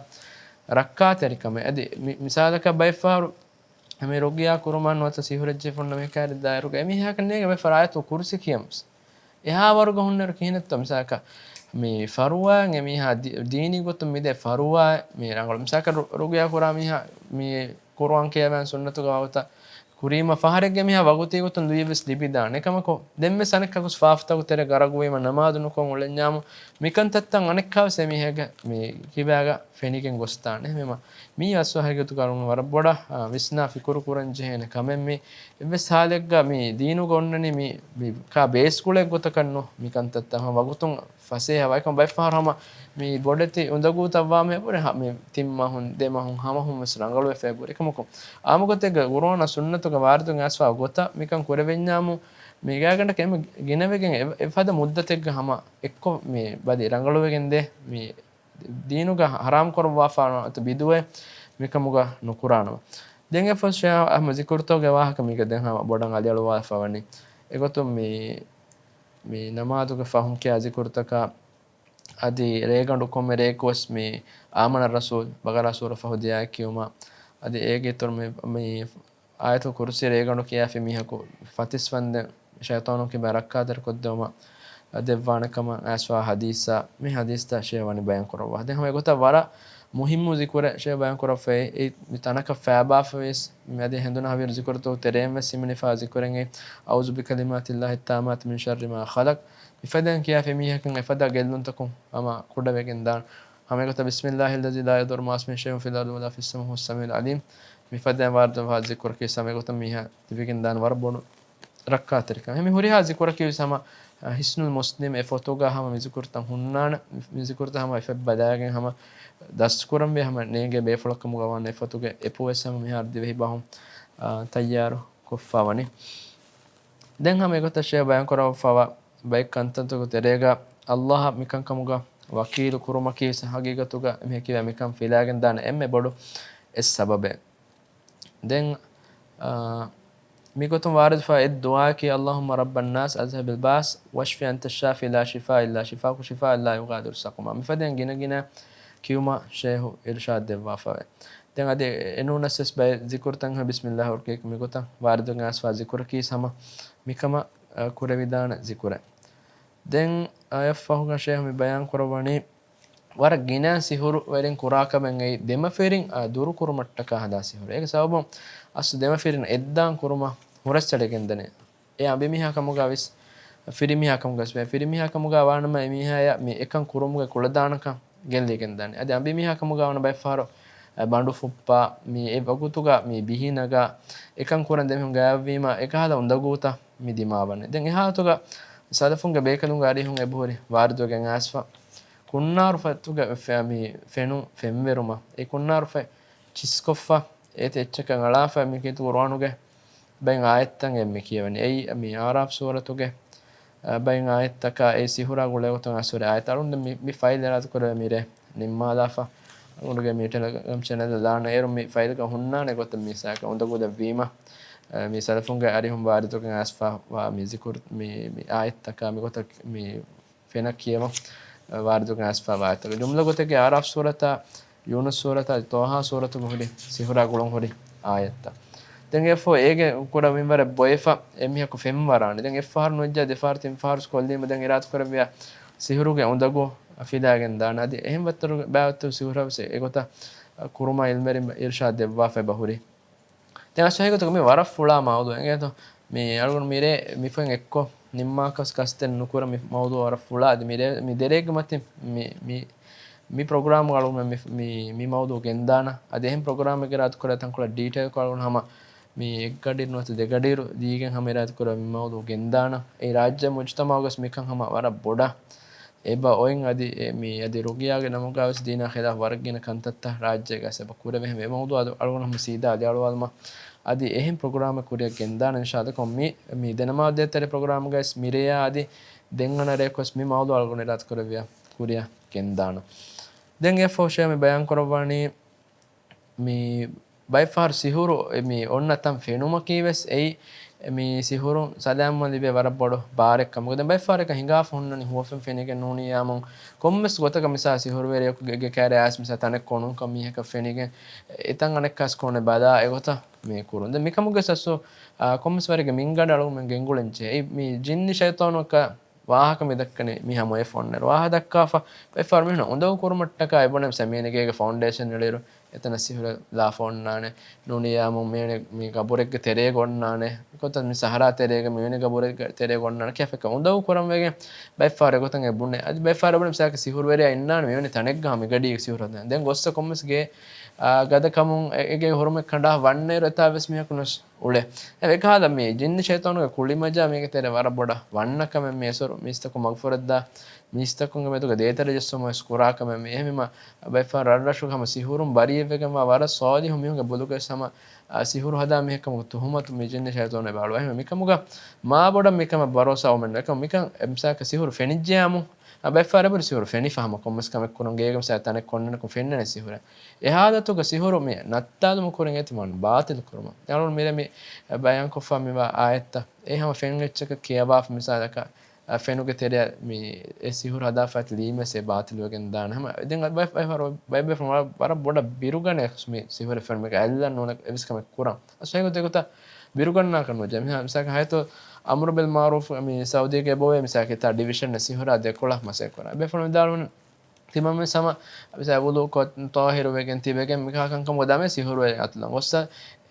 ރައްކާތެރިކަމެއް. އަދި މި-، މިސާލަކަށް ބައެއްފަހަރު މި ރުގިޔާ ކުރުމަށް ނުވަތަ ސިހުރެއްޖެ ފުންނަ މި ކާރި ދާއިރުގަ އެމީހަކަށް ނޭނގެ ބައެއް ފަރާތު ކުރުސި ކިޔަމުސް. އެހާ ވަރުގަ ހުންނައިރު ކިހިނެއްތޯ މިސާލަކަށް މި ފަރުވާއެއް އެމީހާ ދީ-، ދީނީ ގޮތުން މިދޭ ފަރުވާއެއް މި ރަނގަޅު. މިސާލަކަށް ރު-، ރުގިޔާ ކުރާ މީހާ މި ޤުރުއާން ކިޔަވަން ސުންނަތުގަ ވަގުތަށް ކުރީމަ ފަހަރެއްގެ މީހާ ވަގުތީ ގޮތުން ލުއިވެސް ލިބިދާނެ. އެކަމަކު ދެންވެސް އަނެއްކާ ގޮސް ފާފަތަކު ތެރޭ ޣަރަގުވީމަ ނަމާދު ނުކޮށް އުޅެންޏާމު މިކަންތައްތައް އަނެއްކާވެސް އެމީހެއްގެ މި ކިބާގަ ފެނިގެން ގޮސްދާނެ. މި މަ-، މީ އަސްލު ހަގީގަތުގަ އަޅުގަނޑު ވަރަށް ބޮޑަށް، އާ، ވިސްނާ ފިކުރު ކުރަން ޖެހޭނެ ކަމެއް މީ. އެއްވެސް ހާލެއްގަ މި ދީނުގަ އޮންނަނީ މި، މި ކާ ބޭސް ގުޅޭ ގޮތަކަށް ނޫން މި ކަންތައްތައް. ހަމަ ވަގުތުން ފަސޭހަވާ އެކަމަ ބައެއްފަހަރު ހަމަ މި ބޮޑެތި އުނދަގޫތައްވާމެ ހުރެ ހަ-، މި ތިން މަހުން، ދެ މަހުން، ހަމަހުން ވެސް ރަނގަޅުވެފަ އެބަހުރި. އެކަމަކު އާއްމުގޮތެއްގަ ގުރުއާނާ ސުންނަތުގަ ވާރިދުވެ އައިސްފާ ގޮތަށް މިކަން ކުރެވެންޏާމު މި ގާތްގަނޑަކަށް އެމެ ގިނަވެގެން އެ-، އެފަދަ މުއްދަތެއްގަ ހަމަ އެއްކޮށް މި ބަލި ރަނގަޅުވެގެންދޭ. މި ދީނުގަ ހަރާމް ކުރައްވާފާނަ އަތު ބިދުވެ މިކަމުގަ ނުކުރާނަމަ. ދެން އެފަސް ޝޭހް އަހްމަދު ޒިކުރުތޯގެ ވާހަކަ މީގަ ދެން ހަމަ ބޮޑަށް އަލިއަޅުވާފަ ވަނީ. އެގޮތުން މި، މި ނަމާދުގެ ފަހުން ކިޔާ ޒިކުރުތަކާ އަދި ރޭގަނޑު ކޮންމެ ރެއެކުވެސް މި އާމަނަ ރަސޫލް ބަގަރާ ސޫރަ ފަހު ދިޔާ ކިޔުމަށް އަދި އޭގެ އިތުރު މި، މި އާޔަތުލް ކުރުސީ ރޭގަނޑު ކިޔާފި މީހަކު ފަތިސް ފަންދެން ޝައިޠާނުން ކިބާ ރައްކާތެރިކޮށްދެވުމަށް ދެއްވާނެ ކަމަށް އައިސްފާ ހަދީސްއާ، މި ހަދީސްތައް ޝޭހް ވަނީ ބަޔާން ކުރައްވާ. ދެން ހަމަ އެގޮތަށް ވަރަށް މުހިއްމު ޒިކުރެއް ޝޭހް ބަޔާން ކުރައްވައި، އެ މި ތަނަކަށް ފައިބާފަވެސް މި އަދި ހެނދުނަ ހަވީރު ޒިކުރުތަކު ތެރޭން ވެސް ހިމެނިފާ ޒިކުރެއް އެއީ، أعوذ بكلمات الله التامات من شر ما خلق. މިފަދައިން ކިޔާފި މީހަކަށް އެފަދަ ގެއްލުންތަކުން ހަމަ ކުޑަވެގެން ދާން. ހަމަ އެގޮތަށް بسم الله الذي لا يضر مع اسمه شيء في الأرض ولا في السماء وهو السميع العليم. މިފަދައިން ވާރިދުވާ ޒިކުރަކީ ހަމަ އެގޮތަށް މީހާ ލިބިގެން ދާން ވަރަށް ބޮޑު ރައްކާތެރިކަން. އެހެން މި ހުރިހާ ޒިކުރަކީ ވެސް ހަމަ، އަ، ހިސްނުލް މުސްލިމް އެ ފޮތުގަ ހަމަ މި ޒިކުރުތައް ހުންނާނެ. މި ޒިކުރުތައް ހަމަ އެފަދަ ބަލާގެން ހަމަ ދަސްކުރަންވީ ހަމަ ނޭނގޭ ބޭފުޅަކަމުގަ ވާނެ އެ ފޮތުގެ އެޕު ވެސް ހަމަ މިހާރު ދިވެހި ބަހުން، އާ، ތައްޔާރު ކޮށްފަ ވަނީ. ދެން ހަމަ އެގޮތަށް ޝޭހް ބަޔާން ކުރައްވާފަވާ ބައެއް ކަންތައްތަކު ތެރޭގަ އައްލާހަށް މިކަންކަމުގަ ވަކީލު ކުރުމަކީ ވެސް ހަގީގަތުގަ އެމީހަކީ ވެ މިކަން ފިލާގެން ދާނެ އެންމެ ބޮޑު އެއް ސަބަބެއް. ދެން، އާ، މިގޮތުން ވާރިދުފަ އެއް ދުޢާއަކީ، اللهم رب الناس أذهب البأس واشف أنت الشافي لا شفاء إلا شفاؤك شفاء لا يغادر سقما. މިފަދައިން ގިނަގިނަ ކިޔުމަށް ޝޭހު އިރުޝާދު ދެއްވާފަވޭ. ދެން އަދި އެނޫނަސް ވެސް ބައެއް ޒިކުރުތައް ބިސްމިއްލާހި އުރުކީ މިގޮތަށް ވާރިދުވެ އައިސްފާ ޒިކުރަކީ ހަމަ މިކަމަށް، އަ، ކުރެވިދާނެ ޒިކުރެއް. ދެން އަޔަށްފަހުގަ ޝޭހު މި ބަޔާން ކުރައްވަނީ، ވަރަށް ގިނަ ސިހުރުވެރިން ކުރާ ކަމެއް އެއީ، ދެމަފިރިން، އަ، ދުރުކުރުމަށްޓަކާ ހަދާ ސިހުރު. އޭގެ ސަބަބުން އަސްލު ދެމަފިރިން އެއްދާން ކުރުމަށް ހުރަސްއަޅިގެންދަނީ. އެ އަނބިމީހާ ކަމުގަ ވެސް، ފިރިމީހާ ކަމުގަ ވެސް، ފިރިމީހާ ކަމުގަ ވާނަމަ އެމީހާޔަށް މި އެކަން ކުރުމުގެ ކުޅަދާނަކަން ގެއްލިގެންދާނެ. އަދި އަނބިމީހާ ކަމުގަ ވާނަ ބައެއްފަހަރު، އަ، ބަނޑު ފުއްޕާ، މި އެ ވަގުތުގަ މި ބިހި ނަގާ، އެކަން ކުރަން ދެމީހުން ގާތްވީމަ އެކަހަލަ އުނދަގޫތައް މި ދިމާވަނީ. ދެން އެހާތުގަ ސަލަފުންގެ ބޭކަލުންގެ އަރިހުން އެބަހުރި ވާރިދުވެގެން އައިސްފަ ކުންނާރު ފަތުގެ ފެ-، މި ފެނުން ފެންވެރުމަށް. އެ ކުންނާރު ފަތް ޗިސްކޮށްފަ، އޭތި އެއްޗަކަށް އަޅާފަ މި ކީރިތި ޤުރުއާނުގެ ބައެއް އާޔަތްތައް އެންމެ ކިޔަވަނީ. އެއީ މި އަޢުރާފް ސޫރަތުގެ، އަ، ބައެއް އާޔަތްތަކާ އެ ސިހުރާ ގުޅޭ ގޮތުން އައިސްފަ ހުރި އާޔަތް. އަޅުގަނޑު މި، މި ފައިލް އިރާދަކުރެވޭ މިރޭ ނިންމާލާފަ. އަޅުގަނޑުގެ މި ޓެލެގްރާމް ޗެނަލް ދާނަ އޭރު މި ފައިލްގަ ހުންނާނެ ގޮތަށް މި ސާކަ އުނދަގޫލެއްވީމަ، އަ، މި ސަލަފުންގެ އަރިހުން ވާރިދުވެގެން އައިސްފަ ވާ މި ޒިކުރު، މި، މި އާޔަތްތަކާ މި ގޮތަށް މި ފެނަށް ކިޔަވަން، އަ، ވާރިދުވެގެން އައިސްފަ ވާ އާޔަތްތަކަށް. ޖުމްލަ ގޮތެއްގެ އަޢުރާފް ސޫރަތާ، ޔޫނުސް ސޫރަތާ، ޠާހާ ސޫރަތުގެ ހުރި ސިހުރާ ގުޅުން ހުރި އާޔަތްތައް. ދެން އެއަށްފަހު އޭގެ ކުޑަ މިންވަރެއް ބޮއެފަ އެމީހަކު ފެންވަރާނެ. ދެން އެއްފަހަރު ނުވެއްޖާ ދެފަހަރު ތިންފަހަރު ކޮށްލީމަ ދެން އިރާދަކުރެއްވިޔާ ސިހުރުގެ އުނދަގޫ ފިލާގެން ދާނެ. އަދި އެހެން ވައްތަރު ބާވައްތަރު ސިހުރަށް ވެސް އެގޮތަށް ކުރުމާ އިލްމުވެރިން އިރުޝާދު ދެއްވާފަ އެބަ ހުރި. ދެން އަސް ހަގީގަތުގަ މި ވަރަށް ފުޅާ މައުޟޫޢެއް އިނގޭތޯ. މި އަޅުގަނޑު މިރޭ މިފަހެން އެއްކޮށް ނިންމާކަސް ކަސްތެއް ނުކުރަ މި މައުޟޫޢު ވަރަށް ފުޅާ. އަދި މިރޭ، މި ދެރޭގެ މަތިން މި، މި، މި ޕްރޮގްރާމް އަޅުގަނޑު މި، މި، މި މައުޟޫޢު ގެންދާނަ. އަދި އެހެން ޕްރޮގްރާމެއްގެ އިރާދަކުރާ ތަންކޮޅެއް ޑީޓެއިލްކޮށް އަޅުގަނޑު ހަމަ މި އެއްގަޑިއިރު ނުވަތަ ދެގަޑިއިރު ދީގެން ހަމަ އިރާދަކުރާ މި މައުޟޫޢު ގެންދާނަ. އެ ރާއްޖެ މުޖުތަމަޢުގަސް މިކަން ހަމަ ވަރަށް ބޮޑަށް އެބަ އޮތް އަދި އެ މި އަދި ރުގިޔާގެ ނަމުގަވެސް ދީނާ ޚިލާފް ވަރަށް ގިނަ ކަންތައްތައް ރާއްޖޭގަސް އެބަ ކުރެވޭ. އެ މައުޟޫޢު އަޅުގަނޑު ހަމަ ސީދާ އަލިއަޅުވާލުމަށް އަދި އެހެން ޕްރޮގްރާމެއް ކުރިއަށް ގެންދާނެ އިންޝާﷲ. މި، މި ދެނަމާދޭތެރެ ޕްރޮގްރާމްގައިސް މިރޭޔާ އަދި ދެން އަންނަ ރޭކޮސް މި މައުޟޫޢު އަޅުގަނޑު އިރާދަކުރެއްވިޔާ ކުރިއަށް ގެންދާނަ. ދެން އެ ފޯޝަޔަ މި ބަޔާން ކުރައްވާނީ މި ބައެއްފަހަރު ސިހުރު މި އޮންނަ ތަން ފެނުމަކީ ވެސް އެއީ މި ސިހުރު ސަލާމަތްވުމަށް ލިބޭ ވަރަށް ބޮޑު ބާރެއް ކަމަކު. ދެން ބައެއްފަހަރަކަށް ހިނގާފަ ހުންނަނީ ހުވަފެން ފެނިގެން ނޫނިއްޔާމުން ކޮންމެސް ގޮތަކަށް މިސާ ސިހުރުވެރިޔަކު ގެ، ގެ ކައިރި އައިސް މިސާ ތަނެއް ކޮނުންކަން މީހަކަށް ފެނިގެން އެތަން އަނެއްކާސް ކޮނެ ބަލާ އެގޮތަށް މި ކުރުން. ދެން މިކަމުގެ ސަސްސު އާ، ކޮންމެސް ވަރެއްގެ މިންގަނޑަށް އަޅުގަނޑުމެން ގެންގުޅެން ޖެހޭ. އެއީ މި ޖިންނި ޝައިޠާނުއަކަށް ވާހަކަ މި ދައްކަނީ މި ހަމަ އެ ފޮންނަރު ވާހަ ދައްކާފަ ބައެއްފަހަރު މީހުން އުނދަގޫ ކުރުމަށްޓަކާ އެބުނެ މިސާ މީނިގޭގެ ފައުންޑޭޝަން އެޅިއިރު އެތަނަށް ސިހުރަށް ލާފަ އޮންނާނެ. ނޫނިއްޔާމު މިވެނި މި ގަބުރެއްގެ ތެރޭގަ އޮންނާނެ. އެގޮތަށް މި ސަހަރާ ތެރޭގަ މިވެނި ގަބުރެއްގެ ތެރޭގަ އޮންނާނެ. ކިޔާފައިކަ އުނދަގޫ ކުރަން ވެގެން ބައެއްފަހަރު އެގޮތަށް އެ ބުނެ. އަދި ބައެއްފަހަރު އެބުނެ މިސާލަކަށް ސިހުރުވެރިޔާ އިންނާނެ މިވެނި ތަނެއްގަ މިގަޑީގަ ސިހުރަށް ދެން. ދެން ގޮއްސަ ކޮންމެސް ގޭ، އާ، ގަދަކަމުން އެ، އެގޭ ހުރުމެއް ކަނޑާ ވަންނައިރު އެތާ ވެސް މީހަކު ނުސް އުޅޭ. އެ އެކަހަލަ މި ޖިންނި ޝައިޠާނުގެ ކުޅިމަޖާ މީގެ ތެރޭ ވަރަށް ބޮޑަށް ވަންނަ ކަމެއް މި އެސޮރު މީސްތަކުން މަގުފުރެއްދާ މީސްތަކުންގެ މެދުގަ ދޭތެރެ ޖެއްސުމަށް ވެސް ކުރާ ކަމެއް މި. އެހެންވީމަ ބައެއްފަހަރު ރަށްރަށުގަ ހަމަ ސިހުރުން ބަރީއެއްވެގެންވާ ވަރަށް ސޯލިހު މީހުންގެ ބުލުގަ ވެސް ހަމަ، އާ، ސިހުރު ހަދާ މީހެއްކަމުގެ ތުހުމަތު މި ޖިންނި ޝައިޠާނު އެބަ އަޅުވާ. އެހެންވެ މިކަމުގަ މާ ބޮޑަށް މިކަމަށް ބަރޯސާ އުމެން ނުވޭ. އެކަމު މިކަން އެ މިސާލަކަށް ސިހުރު ފެނިއްޖެޔާމު އަ، ބައެއްފަހަރު އެބަހުރި ސިހުރު ފެނިފަ ހަމަ ކޮންމެސް ކަމެއް ކުރުން ގޭގަ މިސާ ތަނެއް ކޮންނަނަކުން ފެންނަނީ ސިހުރެއް. އެ ހާލަތުގަ ސިހުރު މި ނައްތާލުމު ކުރިން އޭތި މާނަ ބާތިލް ކުރުމަށް. ދެން އަޅުގަނޑު މިރޭ މި ބަޔާންކޮށްފަ މިވާ އާޔަތްތައް އެ ހަމަ ފެން އެއްޗަކަށް ކިޔަވާފަ މިސާލަކަށް، އަ، ފެނުގެ ތެރެއަށް މި އެ ސިހުރު ހަދާފަ އަތް ލީމެސް އެ ބާތިލް ވެގެން ދާނެ. ހަމަ ދެން އަ، ބައެއް، ބައެއް ފަހަރު، ބައެއް ބައެއް ފަހަރު ވަރަށް، ވަރަށް ބޮޑަށް ބިރުގަނެ މި ސިހުރެއް ފެނުމަކަށް އައްލަން ނޫނެ އެވެސް ކަމެއް ކުރަން. އަސް ހަގީގަތުގަ އެގޮތަށް ބިރުގަންނާކަށް ނުޖެހޭ. މިހާ މިސާލަކަށް ހަޔަތު އަމްރު ބިލް މައުރޫފް މި ސައުދީގަ އެބައޮވޭ މިސާލަކަށް ތާ ޑިވިޝަން ސިހުރާ ދެކޮޅަށް މަސައްކަތް ކުރާ. އެބޭފުޅުން ވިދާޅުވަނީ ތިމަން ވެސް ހަމަ މިސާލަކަށް ވުޟޫކޮށް ޠާހިރު ވެގެން ތިބެގެން މިކާ ކަންކަމުގަ ދަމޭ ސިހުރުވެރި އަތުލަން ގޮއްސަ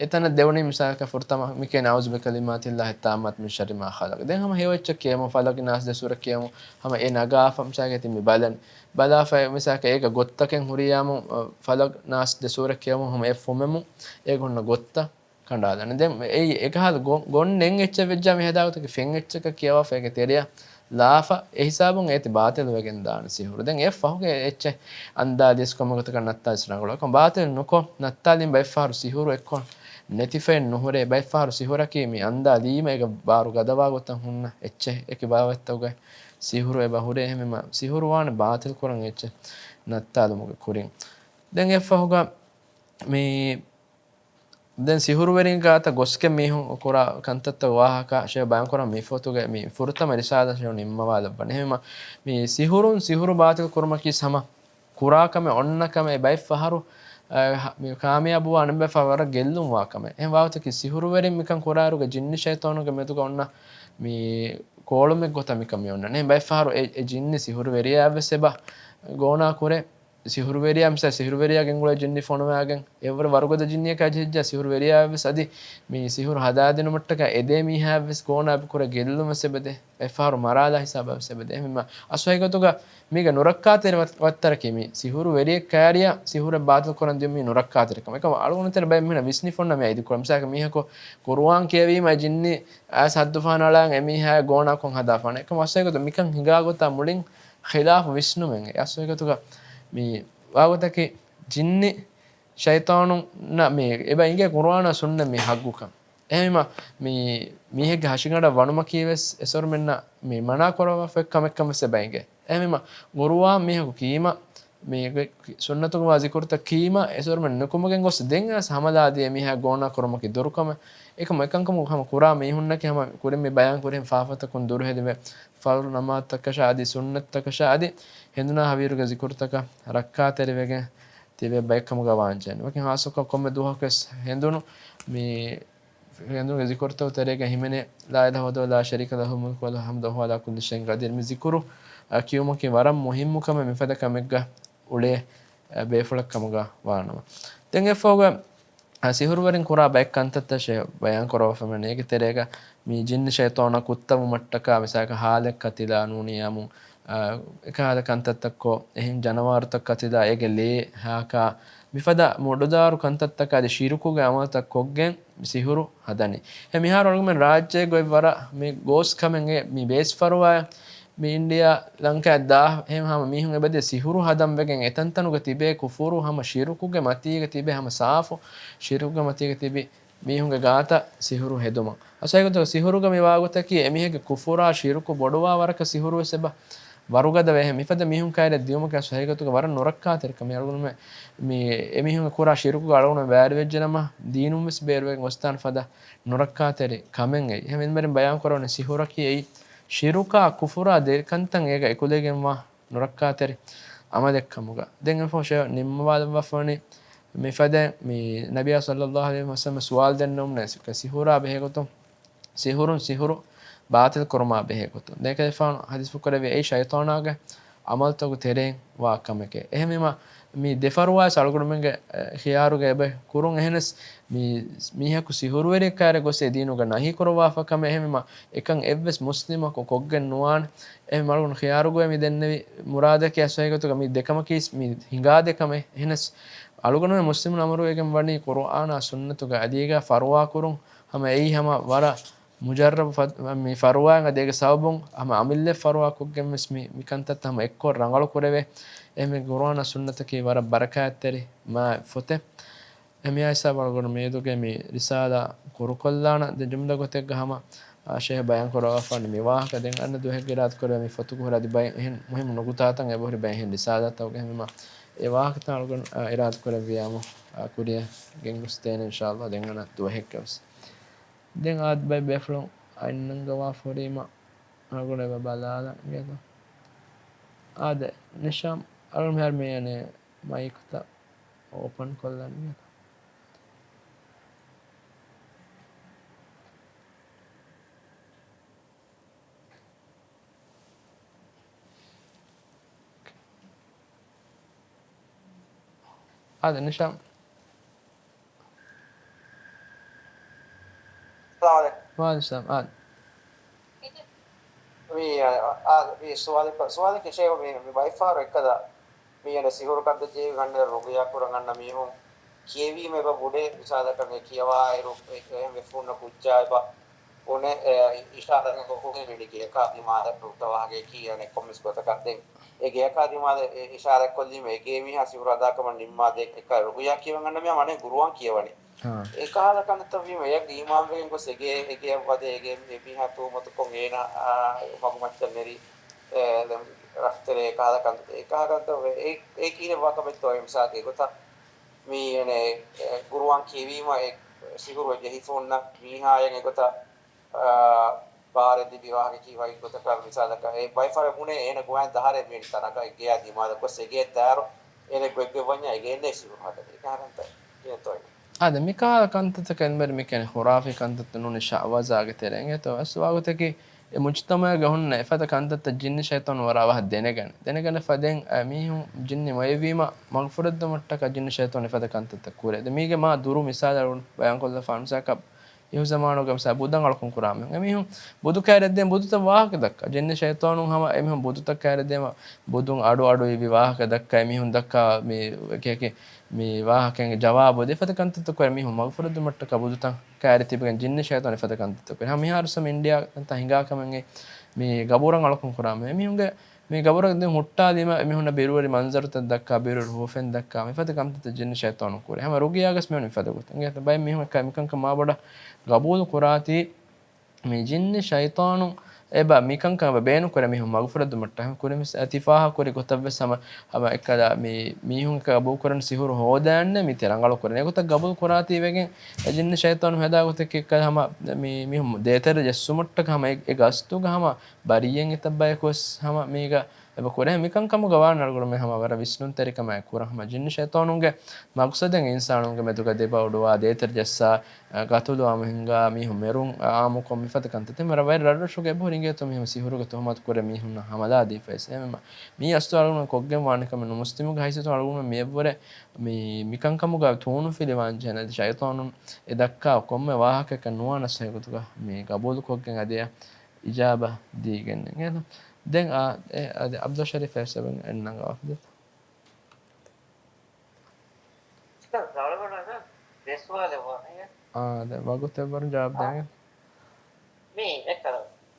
އެތަނަށް ދެވުނީ މިސާލަކަށް ފުރަތަމަ މިކޭ ނައުޒު ބިކަލިމާތި ﷲ އިއްތާމާތު މިން ޝައްރި މާ ޚަލަޤް. ދެން ހަމަ ހެޔޮ އެއްޗެއް ކިޔަމު ފަލަޤި ނާސް ދެ ސޫރަ ކިޔަމު ހަމަ އެ ނަގާފަ މިސާލަކަށް ތި މި ބަލަން. ބަލާފަ މިސާލަކަށް އޭގަ ގޮއްތަކެއް ހުރިޔާމު، އަ، ފަލަޤް ނާސް ދެ ސޫރަ ކިޔަމު ހަމަ އެ ފުމެމު އޭގަ ހުންނަ ގޮއްތަށް ކަނޑާލާނެ. ދެން އެއީ އެކަހަލަ ގޮ-، ގޮން ނެތް އެއްޗެއް ވެއްޖާ މި ހަދާ ގޮތަކީ ފެން އެއްޗަކަށް ކިޔަވާފަ އޭގެ ތެރެއަށް ލާފަ އެ ހިސާބުން އޭތި ބާތިލު ވެގެން ދާނެ ސިހުރު. ދެން އެ ފަހުގެ އެއްޗެއް އަންދާލީސް ކޮންމެ ގޮތަކަށް ނައްތާލީސް ރަނގަޅު. އެކަމް ބާތިލު ނުކޮށް ނައްތާލީމަ ބައެއްފަހަރު ސިހުރު އެއްކޮށް ނެތިފައެއް ނުހުރޭ. ބައެއްފަހަރު ސިހުރަކީ މި އަންދާލީމަ އޭގަ ބާރު ގަދަވާ ގޮތަށް ހުންނަ އެއްޗެއް. އެކި ބާވަތްތަކުގައި ސިހުރު އެބަ ހުރޭ. އެހެންވީމަ ސިހުރު ވާނެ ބާތިލު ކުރަން އެއްޗެއް ނައްތާލުމުގެ ކުރިން. ދެން އެ ފަހުގަ މި ދެން ސިހުރުވެރިން ގާތަށް ގޮސްގެން މީހުން ކުރާ ކަންތައްތައް ވާހަކަ ޝޭޚް ބަޔާންކުރާ މި ފޮތުގެ މި ފުރަތަމަ ރިސާލާ ޝޭޚް ނިންމަވާލައްވަނީ. އެހެންވީމަ މި ސިހުރުން ސިހުރު ބާތިލް ކުރުމަކީ ހަމަ ކުރާ ކަމެއް އޮންނަ ކަމެއް ބައެއް ފަހަރު، އަ، ހަ-، މި ކާމިޔާބުވާ އަނެއް ބައެއް ފަހަރު ވަރަށް ގެއްލުން ވާ ކަމެއް. އެހެން ވާގޮތަކީ ސިހުރުވެރިން މިކަން ކުރާއިރުގަ ޖިންނި ޝައިޠާނުގެ މެދުގަ އޮންނަ މި ކޯޅުމެއް ގޮތަށް މިކަން މި އޮންނަނީ. އެހެން ބައެއް ފަހަރު އެ، އެ ޖިންނި ސިހުރުވެރިޔާ ވެސް އެބަ ގޯނާ ކުރޭ. ސިހުރުވެރިޔާ މިސާ ސިހުރުވެރިޔާ ގެންގުޅޭ ޖިންނި ފޮނުވާގެން އެއްވަރު ވަރުގަދަ ޖިންނިއަކާ ޖެހިއްޖާ ސިހުރުވެރިޔާ ވެސް އަދި މި ސިހުރު ހަދާދިނުމަށްޓަކާ އެދޭ މީހާ ވެސް ގޯނާ އެބަ ކުރޭ ގެއްލުން ވެސް އެބަދޭ. އެއްފަހަރު މަރާލާ ހިސާބަށް ވެސް އެބަދޭ. އެހެންވީމަ އަސްލު ހަގީގަތުގަ މީގެ ނުރައްކާތެރި ވަ-، ވައްތަރަކީ މި ސިހުރު ވެރިއެއް ކައިރިއަށް ސިހުރެއް ބާތިލް ކުރަން ދިޔުން މީ ނުރައްކާތެރި ކަމެއް. އެކަމަ އަޅުގަނޑު ތެރެ ބައެއް މީހުންނަށް ވިސްނިފަ އޮންނަ މި އައި ދިކޮޅަށް. މިސާލަކަށް މީހަކު ޤުރުއާން ކިޔެވީމަ ޖިންނި އައިސް ހައްދުފަހަނަޅާން އެމީހާ ގޯނާކޮށް ހަދާފާނެ. އެކަމަ އަސްލު ހަގީގަތު މިކަން ހިނގާ ގޮތާ މުޅިން ޚިލާފު ވިސްނުމެއް. އެ އަސްލު ހަގީގަތުގަ މި ވާގޮތަކީ ޖިންނި ޝައިޠާނުންނަށް މި އެބަ އިނގޭ ޤުރުއާނާ ސުންނަތް މި ހައްގުކަން. އެހެންވީމަ މި މީހެއްގެ ހަށިގަނޑަށް ވަނުމަކީ ވެސް އެސޮރުމެންނަށް މި މަނާ ކުރައްވާފަ ކަމެއްކަން ވެސް އެބަ އިނގޭ. އެހެންވީމަ ޤުރުއާން މީހަކު ކީމަ، މީ ސުންނަތުގެ ވާ ޒިކުރުތައް ކީމަ އެސޮރުމެން ނުކުމެގެން ގޮސް ދެން އައިސް ހަމަލާދިޔަ މީހާ ގޯނާ ކުރުމަކީ ދުރުކަމެއް. އެކަމަ އެކަންކަމުގަ ހަމަ ކުރާ މީހުންނަކީ ހަމަ ކުރިން މި ބަޔާން ކުރިން ފާފަތަކުން ދުރުހެލިވެ، ފަރުޟު ނަމާދުތަކަށާ އަދި ސުންނަތުތަކަށާ އަދި ހެނދުނާ ހަވީރުގެ ޒިކުރުތަކަށް ރައްކާތެރިވެގެން ތިބޭ ބައެއްކަމުގަ ވާންޖެހޭނެ. ވަކިން ހާއްސަކޮށް ކޮންމެ ދުވަހަކުވެސް ހެނދުނު މި ހެނދުނުގެ ޒިކުރުތަކުގެ ތެރޭގަ ހިމެނޭ ލާ އިލާހަ ވަޙްދަހޫ ލާ ޝަރީކަ ލަހު، ލަހުލް މުލްކު ވަ ލަހުލް ޙަމްދު ވަހުވަ ޢަލާ ކުއްލި ޝައިއިން ޤަދީރު. މި ޒިކުރު، އަ، ކިޔުމަކީ ވަރަށް މުހިއްމު ކަމެއް މިފަދަ ކަމެއްގަ އުޅޭ، އަ، ބޭފުޅެއް ކަމުގަ ވާނަމަ. ދެން އެއަށްފަހުގަ، އަ، ސިހުރުވެރިން ކުރާ ބައެއް ކަންތައްތައް ޝޭޚް ބަޔާން ކުރައްވާފަ މި އޭގެ ތެރޭގަ މި ޖިންނި ޝައިޠާނާ ކުއްތަވުމަށްޓަކާ މިސާލަކަށް ހާލެއް ކަތިލާ ނޫނިއްޔާމު އެކަހަލަ ކަންތައްތައްކޮށް، އެހެން ޖަނަވާރުތައް ކަތިލާ އޭގެ ލޭ ހާކާ، މިފަދަ މޮޑުދާރު ކަންތައްތަކާ އަދި ޝިރުކުގެ އަމަލުތައް ކޮށްގެން ސިހުރު ހަދަނީ. އެ މިހާރު އަޅުގަނޑުމެން ރާއްޖޭގަ އޮތް ވަރަށް މި ގޯސް ކަމެއް އެ މި ބޭސްފަރުވާ މި އިންޑިއާ ލަންކާ ދާ އެހެން ހަމަ މީހުން އެބަދޭ ސިހުރު ހަދަން ވެގެން އެތަންތަނުގަ ތިބޭ ކުފުރު ހަމަ ޝިރުކުގެ މަތީގަ ތިބޭ ހަމަ ސާފު ޝިރުކުގެ މަތީގަ ތިބި މީހުންގެ ގާތަށް ސިހުރު ހެދުމަށް. އަސްލު ހަގީގަތުގަ ސިހުރުގަ މި ވާގޮތަކީ އެމީހެއްގެ ކުފުރާ ޝިރުކު ބޮޑުވާ ވަރަކަށް ސިހުރު ވެސް އެބަ ވަރުގަދަ ވެހެ މިފަދަ މީހުން ކައިރިއަށް ދިޔުމަކާ ސޮހީގޮތުގަ ވަރަށް ނުރައްކާތެރި ކަމެއް. އަޅުގަނޑުމެ މި އެމީހުންގެ ކުރާ ޝިރުކުގަ އަޅުގަނޑު ވާރިވެއްޖެނަމަ، ދީނުން ވެސް ބޭރުވެގެން ގޮސްދާނެ ފަދަ ނުރައްކާތެރި ކަމެއް އެއީ. އެހެން މިންވަރު ބަޔާން ކުރެވުނީ ސިހުރަކީ އެއީ ޝިރުކާ ކުފުރާ ދެ ކަންތައް އޭގަ އެކުލެވިގެންވާ ނުރައްކާތެރި އަމަލެއް ކަމުގަ. ދެން އެފޯ ޝޭ ނިންމަވާލައްވާފަވަނީ މިފަދައިން މި ނަބިއްޔާ ޞައްލައްލާހު ޢަލައިހި ވަސައްލަމަ ސުވާލު ދެންނެވުމުން ސިހުރާ ބެހޭގޮތުން ސިހުރުން ސިހުރު ބާތިލް ކުރުމާ ބެހޭ ގޮތުން. ދެން އެކަލޭގެފާނު ޙަދީޘްފުޅު ކުރެއްވި އެއީ ޝައިޠާނާގެ ޢަމަލުތަކުގެ ތެރެއިން ވާ ކަމެކޭ. އެހެންވީމާ، މި ދެފަރުވާވެސް އަޅުގަނޑުމެންގެ، އެ، ޚިޔާރުގަ އެބަ ކުރުން. އެހެނަސް މި މީހަކު ސިހުރުވެރިއެއް ކައިރި ގޮސް އެ ދީނުގަ ނަހީ ކުރައްވާފަ ކަމެއް. އެހެންވީމާ، އެކަން އެއްވެސް މުސްލިމަކު ކޮށްގެން ނުވާނެ. އެހެން އަޅުގަނޑު ޚިޔާރުގައި މި ދެންނެވި މުރާދަކީ އަސްލު ހަގީގަތުގަ މި ދެކަމަކީ މި ހިނގާ ދެކަމެއް. އެހެނަސް އަޅުގަނޑުމެން މުސްލިމުން އަމުރުވެގެން ވަނީ ޤުރުއާނާ ސުންނަތުގެ އަދި އޭގަ ފަރުވާ ކުރުން. ހަމަ އެއީ ހަމަ ވަރަށް މުޖައްރަބު ފަ-، މި ފަރުވާއިން އަދި އޭގެ ސަބަބުން ހަމަ އަމިއްލަ ފަރުވާ ކޮށްގެން ވެސް މި، މި ކަންތައްތައް ހަމަ އެއްކޮށް ރަނގަޅު ކުރެވޭ. އެހެން ޤުރުއާނާ ސުންނަތަކީ ވަރަށް ބަރަކާތްތެރި މާތް ފޮތެއް. އެ މި ހިސާބަށް އަޅުގަނޑު މިއަދުގެ މި ރިސާލާ ކުރުކޮށްލާނަން. ދެން ޖުމްލަ ގޮތެއްގަ ހަމަ، އާ، ޝޭހް ބަޔާން ކުރައްވާފަ ވަނީ މި ވާހަކަ. ދެން އަންނަ ދުވަހެއްގަ އިރާދަ ކުރެވޭ މި ފޮތުގަ ހުރި އަދި ބައެއް އެހެން މުހިއްމު ނުކުތާތައް އެބަހުރި ބައެއް އެހެން ރިސާލާތަކުގެ ހިމެނުމަށް އެ ވާހަކަތައް އަޅުގަނޑު، އާ، އިރާދަ ކުރެއްވިޔާމު، އާ، ކުރިއަށް ގެންގޮސްދޭނެ އިންޝާﷲ. ދެން އަންނަ ދުވަހެއްގަ ވެސް. ދެން އާދެ ބައެއް ބޭފުޅުން އަތް ނަންގަވާފަ ހުރީމަ އަޅުގަނޑު އެބަ ބަލާލަން އިނގޭތޯ. އާދެ، ނިޝާމް އަޅުގަނޑު މިހާރު މި އަނެއް މައިކުތައް އޯޕަން ކޮށްލަން އިނގޭތޯ. އާދެ، ނިޝާމް. ސަލާމް ޢަލައިކުމް. ވަޢަލައިކުމް ސަލާމް. އާދެ. މި، އާ، އާ، މި ސުވާލެއް، ސުވާލެއް ކެށޭ މި، މި ބައެއްފަހަރު އެއްކަލަ މި އަނެއް ސިހުރު ކަންތައް ޖެހި ގަންނަ ރުޤުޔާ ކުރަން އަންނަ މީހުން ކިޔެވީމަ އެބަ ބުނޭ، މިސާލަކަށް އެ ކިޔަވާއިރު އެ، އެހެން ވެފުންނަ ކުއްޖާ އެބަ ބުނޭ، އެ، އިޝާރާތް ކޮށްގެން މި ގެޔަކާ ދިމާލަށް ނުވަތަ ވާހަކައެއް ކިޔަން ކޮންމެސް ގޮތަކަށް ދެން އެ ގެޔަކާ ދިމާލަށް އެ އިޝާރާތް ކޮށްލީމަ އެ ގޭ މީހާ ސިހުރު އަދާކަމަށް ނިންމާ ދޭ އެކަ ރުޤުޔާ ކިޔަވަން އަންނަ މީހާ މަނެ ގުރުއާން ކިޔަވަނީ. އާ. އެކަހަލަ ކަންތައް ވީމަ އެޔަށް އީމާންވެގެން ގޮސް އެގޭ، އެގެޔަށް ވަދެ އެގޭ މީހާ ތުހުމަތުކޮށް އޭނާ، އާ، މަގުމައްޗަށް ނެރި، އެ، ދެން ރަށުތެރޭ އެކަހަލަ ކަންތައް، އެކަހަލަ ކަންތައް އެ، އެ ކިހިނެއް ވާ ކަމެއްތޯ އެ މިސާލަކަށް އެގޮތަށް މި އެނެ، އެ، ގުރުއާން ކިޔެވީމަ އެ ސިހުރު ޖެހިފަ ހުންނަ މީހާޔަށް އެގޮތަށް، އާ، ބާރެއް ލިބި ވާހަކަ ކީ ވަކި ގޮތަކަށް މިސާލަކަށް އެ ބައެއް ފަހަރަށް ބުނޭ އޭނަ ގޮވާ ދާއިރެއް މި ތަނަކަށް އެ ގެޔާ ދިމާލަށް ގޮސް އެ ގެޔަށް ދާއިރު އޭނަ ގޮތްގޮތް ވަންޏާ އެ ގެއެއް ނެތް ސިހުރު ހަދަނީ. އެކަހަލަ ކަންތައް ކިޔަންތޯ އޭނަ؟ އާދެ، މިކަހަލަ ކަންތައްތަކަށް އެންމެރި މި ކިޔަނީ ޚުރާފީ ކަންތައްތައް ނޫނީ ޝައުވަޒާގެ ތެރެއިން. އެތޯ އަސްލު ވާގޮތަކީ އެ މުޖުތަމަޢުގަ ހުންނަ އެފަދަ ކަންތައްތައް ޖިންނި ޝައިޠާނު ވަރަށް އަވަހަށް ދެނެގަނެ. ދެނެގަނެފަ ދެން އަ، މީހުން ޖިންނި މޮޔަވީމަ މަގުފުރެއްދުމަށްޓަކަ ޖިންނި ޝައިޠާނު އެފަދަ ކަންތައްތައް ކުރޭ. ދެ މީގެ މާ ދުރު މިސާލެއް ބަޔާންކޮށްލަފާނު ސާކަ އިހު ޒަމާނުގަ މިސާ ބުދަށް އަޅުކަން ކުރާ މީހުން. އެމީހުން ބުދު ކައިރިއަށް ދޭ ބުދުތައް ވާހަކަ ދައްކާ. ޖިންނި ޝައިޠާނުން ހަމަ އެމީހުން ބުދުތައް ކައިރިއަށް ދޭމަ ބުދުން އަޑު އަޑު އިވި ވާހަކަ ދައްކާ. އެމީހުން ދައްކާ މި އެކި އެކި މި ވާހަކައިގެ ޖަވާބު ދޭ އެފަދަ ކަންތައްތައް ކުރޭ. މީހުން މަގުފުރެއްދުމަށްޓަކާ ބުދުތައް ކައިރި ތިބިގެން ޖިންނި ޝައިޠާނު އެފަދަ ކަންތައްތައް ކުރޭ. ހަމަ މިހާރު ސަމް އިންޑިއާ ތަންތާ ހިނގާ ކަމެއް މި ގަބޫރަށް އަޅުކަން ކުރާ މީ. އެމީހުންގެ މި ގަބުރަށް ދެން ހުއްޓާލީމަ އެމީހުންނަށް ބިރުވެރި މަންޒަރުތައް ދައްކާ، ބިރުވެރި ރޫހެއް ދައްކާ، މިފަދަ ކަންތައްތައް ޖިންނި ޝައިޠާނުން ކުރޭ. ހަމަ ރުޤިޔާގަސް މިވަނީ މިފަދަ ގޮތަށް. އިނގޭތަ ބައެއް މީހުން އެކަ މިކަންކަން މާބޮޑަށް ގަބޫލު ކުރާތީ، މި ޖިންނި ޝައިޠާނުން އެބަ މިކަންކަން އެބަ ބޭނުން ކުރޭ މީހުން މަގުފުރެއްދުމަށްޓަކާ. ކުރިން ވެސް ތިފާހަ ކުރި ގޮތަށް ވެސް ހަމަ، ހަމަ އެކަލަ މި މީހުން އެކަ ގަބޫލު ކުރަން ސިހުރު ހޯދާނެ މި ތި ރަނގަޅު ކުރަން. އެގޮތަށް ގަބޫލު ކުރާތީ ވެގެން އެ ޖިންނި ޝައިޠާނު ހަދާ ގޮތަކީ އެކަލަ ހަމަ މި މީހުން ދޭތެރެ ޖެއްސުމަށްޓަކާ ހަމަ އެ، އެ ގަސްތުގަ ހަމަ ބަރީއެއް އެތައް ބަޔަކު ވެސް ހަމަ މީގަ އެބަ ކުރޭ. މިކަންކަމުގަ ވާން އަޅުގަނޑުމެން ހަމަ ވަރަށް ވިސްނުންތެރިކަމާއެކު ކުރަން. ހަމަ ޖިންނި ޝައިޠާނުންގެ މަގުސަދެއް އިންސާނުންގެ މެދުގަ ދެބަ އުޑުވާ، ދޭތެރެ ޖައްސާ، އަ، ގަތުލުވާމު ހިންގާ، މީހުން މެރުން އާ، އާއްމުކޮށް މިފަދަ ކަންތައް. ތިމަރަ ވައި ރަށްރަށުގެ އެބަހުރި އިނގޭތޯ މީހުން ސިހުރުގެ ތުހުމަތު ކުރޭ މީހުންނަށް ހަމަލާ ދީފައިސް. އެހެންވީމަ މީ އަސްލު އަޅުގަނޑު ކޮށްގެން ވާނެ ކަމެއް ނު. މުސްލިމުގެ ހައިސިއްޔަތުން އަޅުގަނޑު މިއަށްވުރެ މި، މިކަންކަމުގަ ތޫނުފިލިވާން ޖެހޭނެ. އަދި ޝައިޠާނުން އެ ދައްކާ ކޮންމެ ވާހަކައެއް ނުވާނެ ސަހީގޮތުގަ މި ގަބޫލުކޮށްގެން އަދި އިޖާބަ ދީގެން. އެހެން ދެން އާ، އެ، އަދި އަބްދުލް ޝަރީފް އެސް އެބަ އެންނަން ގަވާފަ ދެތަ؟ އާ، ދެ ވަގުތެއްވަރު ޖަވާބު ދޭން. މީ އެކަރ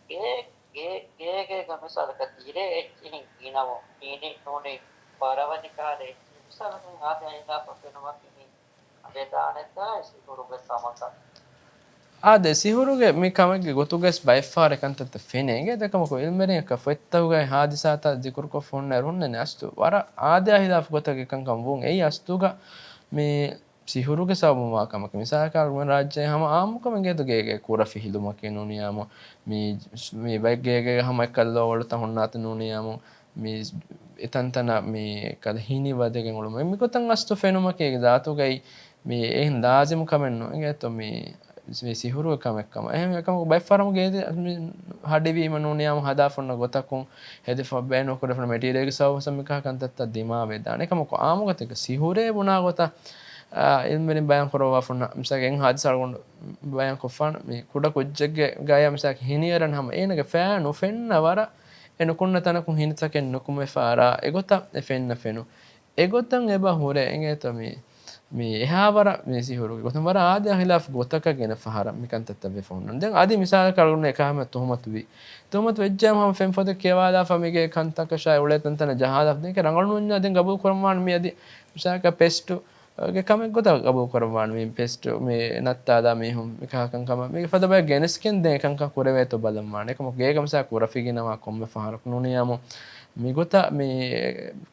ގޭ، ގޭ، ގޭގޭގަ މިސާލަކަށް ތިރޭ އެއްޗިހިން ގިނަވު ހީނި ނޫނީ ބަރަވަނި ކާލެ އެއްޗިހިން މިސާލަކަށް އާދެ އައިލާފަ ފެނުމަކީ ވެދާނެތާ ސިހުރުގެ ސަމަތަ؟ އާދެ، ސިހުރުގެ މި ކަމެއްގެ ގޮތުގަސް ބައެއްފަހަރު އެކަންތައްތައް ފެނޭ. އެނގޭ ދެކަމަކު އިލްމެރިން އެކަ ފޮތްތަކުގައި ހާދިސާތައް ޒިކުރުކޮށް ހުންނައިރު ހުންނަނީ އަސްލު ވަރަށް އާދަޔާ ހިލާފު ގޮތަކަށް އެކަންކަން ވުން. އެއީ އަސްލުގަ މި ސިހުރުގެ ސަބަބުން ވާ ކަމަކީ. މިސާލަކަށް އަޅުގަނޑު ރާއްޖޭ ހަމަ އާއްމުކަމެއް ގޭތު ގޭގެ ކުރަފި ހިލުމަކީ ނޫނިއްޔާމު، މި، މި ބައެއް ގޭގޭގަ ހަމަ އެއްކަލަ ލޯވަޅުތައް ހުންނާތި ނޫނިއްޔާމު، މި އެތަންތަނަށް މި ކަލަ ހިނި ވަދެގެން އުޅުމު. މިގޮތަށް އަސްލު ފެނުމަކީ އޭގެ ޒާތުގައި މި އެހެން ލާޒިމު ކަމެއް ނޫން. އެނގޭތޯ މި، މި ސިހުރުގެ ކަމެއްކަމަށް. އެހެން އެކަމަކު ބައެއްފަހަރަށް ގޭ މި ހަޑިވީމަ ނޫނިއްޔާމު ހަދާފަ ހުންނަ ގޮތަކުން ހެދިފަ ބޭނުން ކުރެފަ ހުންނަ މެޓީރިއަލްގެ ސަބަބުން މިކަހަ ކަންތައްތައް ދިމާވެދާނެ. އެކަމަކު އާއްމުގޮތެއްގަ ސިހުރޭ ބުނާ ގޮތަށް، އާ، އިލްމެރިން ބަޔާން ކުރައްވާފަ ހުންނަ މިސާލަކަށް އެހެން ހާދިސާ އަޅުގަނޑު ބަޔާން ކޮށްފާނެ. މި ކުޑަ ކުއްޖެއްގެ ގަޔަށް މިސާލަކަށް ހިނިއެރަން ހަމަ އޭނަގެ ފައި ނުފެންނަ ވަރަށް އެ ނުކުންނަ ތަނަކުން ހިނިތަކެއް ނުކުމެފަ އަރާ އެގޮތަށް އެ ފެންނަ ފެނުން. އެގޮތަށް އެބަ ހުރޭ އެނގޭތޯ މި، މި އެހާވަރަށް މި ސިހުރުގެ ގޮތުން ވަރަށް އާދަޔާ ހިލާފު ގޮތަކަށް ގެނެ ފަހަރަށް މި ކަންތައްތައް ވެފަ ހުންނަން. ދެން އަދި މިސާލަކަށް އަޅުގަނޑު އެކަހަމެ ތުހުމަތު ވީ. ތުހުމަތު ވެއްޖެއްޔާމު ހަމަ ފެން ފޮދެއް ކިޔަވާލާފަ މީގެ ކަންތަކަށާއި އުޅޭ ތަންތަނަށް ޖަހާލާފަ ދެން ރަނގަޅު ނޫންޏާ ދެން ގަބޫލު ކުރަންވާނެ މި އަދި މިސާލަކަށް ޕެސްޓު ގެ ކަމެއް ގޮތަށް ގަބޫލު ކުރައްވާނެ މި ޕެސްޓު މި ނައްތާލާ މީހުން މި ކަހަކަން ކަމަށް މީގެ ފަދަ ބަޔަށް ގެނެސްގެން ދެން އެކަންކަން ކުރެވޭތޯ ބަލަންވާނެ. އެކަމަކު ގޭގަ މިސާ ކުރަފި ގިނަވާ ކޮންމެ ފަހަރަކު ނޫނިއްޔާމު މިގޮތަށް މި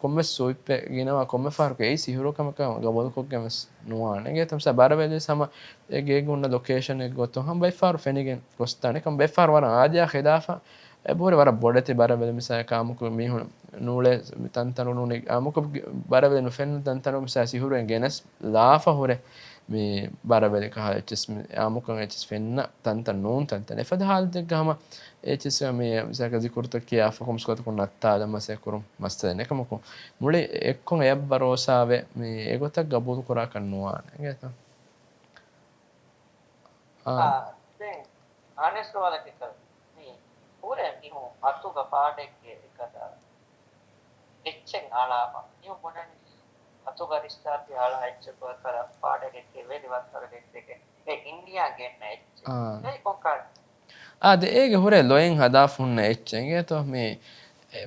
ކޮންމެސް ސުވިއްޕެއް ގިނަވާ ކޮންމެ ފަހަރަކު އެއީ ސިހުރު ކަމަކަށް ގަބޫލުކޮށްގެން ވެސް ނުވާނެ. އެނގޭތޯ މިސާ ބަރަވެލި ހަމަ އެ ގޭގަ ހުންނަ ލޮކޭޝަނެއް ގޮތުން ހަމަ ބައެއްފަހަރު ފެނިގެން ގޮސްދާނެ. އެކަމަކު ބައެއްފަހަރު ވަރަށް އާދަޔާ ހިލާފަށް އެބަހުރި ވަރަށް ބޮޑެތި ބަރަވެލި މިސާލަކަށް އާއްމުކޮށް މީހުން ނޫޅޭ ތަންތަނު ނޫނީ އާއްމުކޮށް ބަރަވެލި ނުފެންނަ ތަންތަނު މިސާ ސިހުރު ގެނެސް ލާފަ ހުރެ މި ބަރަވެލި ކަހަލަ އެއްޗެސް މި އާއްމުކަން އެއްޗެސް ފެންނަ ތަންތަން ނޫން ތަންތަން. އެފަދަ ހާލަތެއްގަ ހަމަ އެއްޗެސް މި މިސާލަކަށް ޒިކުރުތައް ކިޔާފަ ކޮންމެސް ގޮތަކުން ނައްތާލަން މަސައްކަތް ކުރުން މައްސަލައެއް ނެތް. އެކަމަކު މުޅި އެއްކޮށް އެއަށް ބަރޯސާވެ މި އެގޮތަށް ގަބޫލު ކުރާކަށް ނުވާނެ. އެނގޭތަ؟ އާ. އާ، ދެން އަނެއް ސުވާލަކީ ކަލޭ، މި ހުރޭ މީހުން އަތުގަ ފާޑެއްގެ އެކަލަ އެއްޗެއް އަޅާފަ. މީހުން ބުނަނީ އަތުގަ ރިސްޓާފި އަޅާ އެއްޗަކު އެކަލަ ފާޑެއްގެ ވެލި ވައްތަރު ގެންދެގެން އެ އިންޑިޔާ ގެންނަ އެއްޗެއް. އާ. އެއީ ކޮންކަހަލަ؟ އާ، ދެ އޭގެ ހުރޭ ލޮއެއް ހަދާފަ ހުންނަ އެއްޗެއް. އެނގޭތޯ މި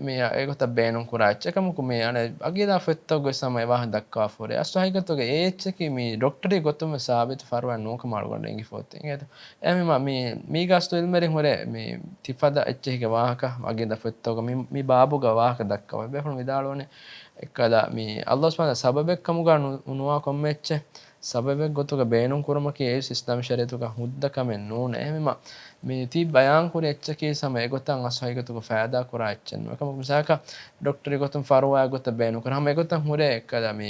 މި އެގޮތަށް ބޭނުން ކުރާ އެއްޗެއް. އެކަމަކު މި އަނެއް އަގީދާ ފޮތްތަކުގައި ހަމަ އެ ވާހަކަ ދައްކަވާފަ ހުރޭ. އަސްލު ހަގީގަތުގަ އެ އެއްޗަކީ މި ޑޮކްޓަރީ ގޮތުން ސާބިތު ފަރުވާ ނޫން ކަމަށް އަޅުގަނޑު އެނގިފަ އޮތީ. އެހެންވީމަ މި، މީގަ އަސްލު އިލްމެރިން ހުރޭ މި ތިފަދަ އެއްޗެއް ހިގެ ވާހަކަ އަގީދާ ފޮތްތަކުގަ މި، މި ބާބުގަ ވާހަކަ ދައްކަވާ. ބޭފުޅުން ވިދާޅުވަނީ އެއްކަލަ މި ﷲ ސުބްޙާނަހޫ ސަބަބެއް ކަމުގަ ނު-، ނުވާ ކޮންމެ އެއްޗެއް ސަބަބެއް ގޮތުގަ ބޭނުން ކުރުމަކީ އެއީ އިސްލާމީ ޝަރީޢަތުގަ ހުއްދަ ކަމެއް ނޫނޭ. އެހެންވީމަ މި ތި ބަޔާން ކުރި އެއްޗަކީ ހަމަ އެގޮތަށް އަސްލު ހަގީގަތުގަ ފައިދާ ކުރާ އެއްޗެއް ނޫން. އެކަމަކު މިސާލަކަށް ޑޮކްޓަރީ ގޮތުން ފަރުވާ ގޮތަށް ބޭނުން ކުރާ ހަމަ އެގޮތަށް ހުރޭ އެއްކަލަ މި،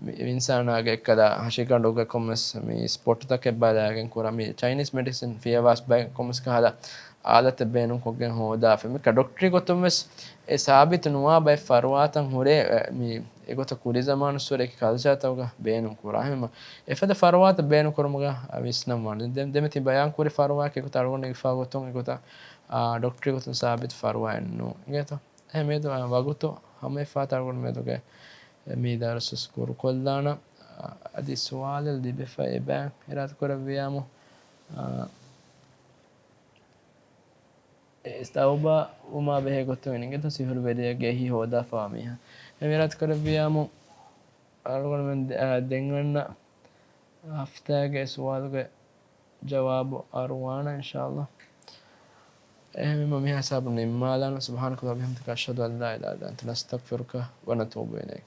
މި އިންސާނާގެ އެއްކަލަ ހަށިގަނޑުގެ ކޮންމެސް މި ސްޕޮޓްތަކެއް ބަލާގެން ކުރާ މި ޗައިނީސް މެޑިސިން ފިޔަވާސް ބައެއް ކޮންމެސް ކަހަލަ އާލަތެއް ބޭނުން ކޮށްގެން ހޯދާފަ. މިކަ ޑޮކްޓަރީ ގޮތުން ވެސް އެ ސާބިތު ނުވާ ބައެއް ފަރުވާތައް ހުރޭ، އެ، މި އެގޮތަށް ކުރި ޒަމާނުއްސުރެ އެކި ކަލްޗާތަކުގަ ބޭނުން ކުރާ. އެހެންވީމަ އެފަދަ ފަރުވާތައް ބޭނުން ކުރުމުގަ ވިސްނަންވާނެ. ދެ-، ދެމެ ތި ބަޔާން ކުރި ފަރުވާއަކީ އެގޮތަށް އަޅުގަނޑު އެނގިފާ ގޮތުން އެގޮތަށް، އާ، ޑޮކްޓަރީ ގޮތުން ސާބިތު ފަރުވާއެއް ނޫން. އެނގޭތޯ؟ އެހެން މިއަދު، އާ، ވަގުތު ހަމަ އެފާތަ އަޅުގަނޑު މިއަދުގެ މި ދަރުސު ކުރުކޮށްލާނަ. އާ، އަދި ސުވާލެއް ލިބިފަ އެބައި އިރާދަ ކުރެއްވިޔާމު، އާ، އެ ތައުބާ ވުމާ ބެހޭ ގޮތުން އިނގޭތޯ ސިހުރު ވެރިޔާގެ އެހީ ހޯދާފަވާ މީހާ. އެ އިރާދަ ކުރެއްވިޔާމު އަޅުގަނޑުމެން ދެ-، އާ، ދެން އަންނަ ހަފްތާގެ ސުވާލުގެ ޖަވާބު އަރުވާނަ އިންޝާﷲ. އެހެންވީމަ މިހާ ހިސާބުން ނިންމާލާނަ. سبحانك اللهم وبحمدك، أشهد أن لا إله إلا أنت، نستغفرك ونتوب إليك.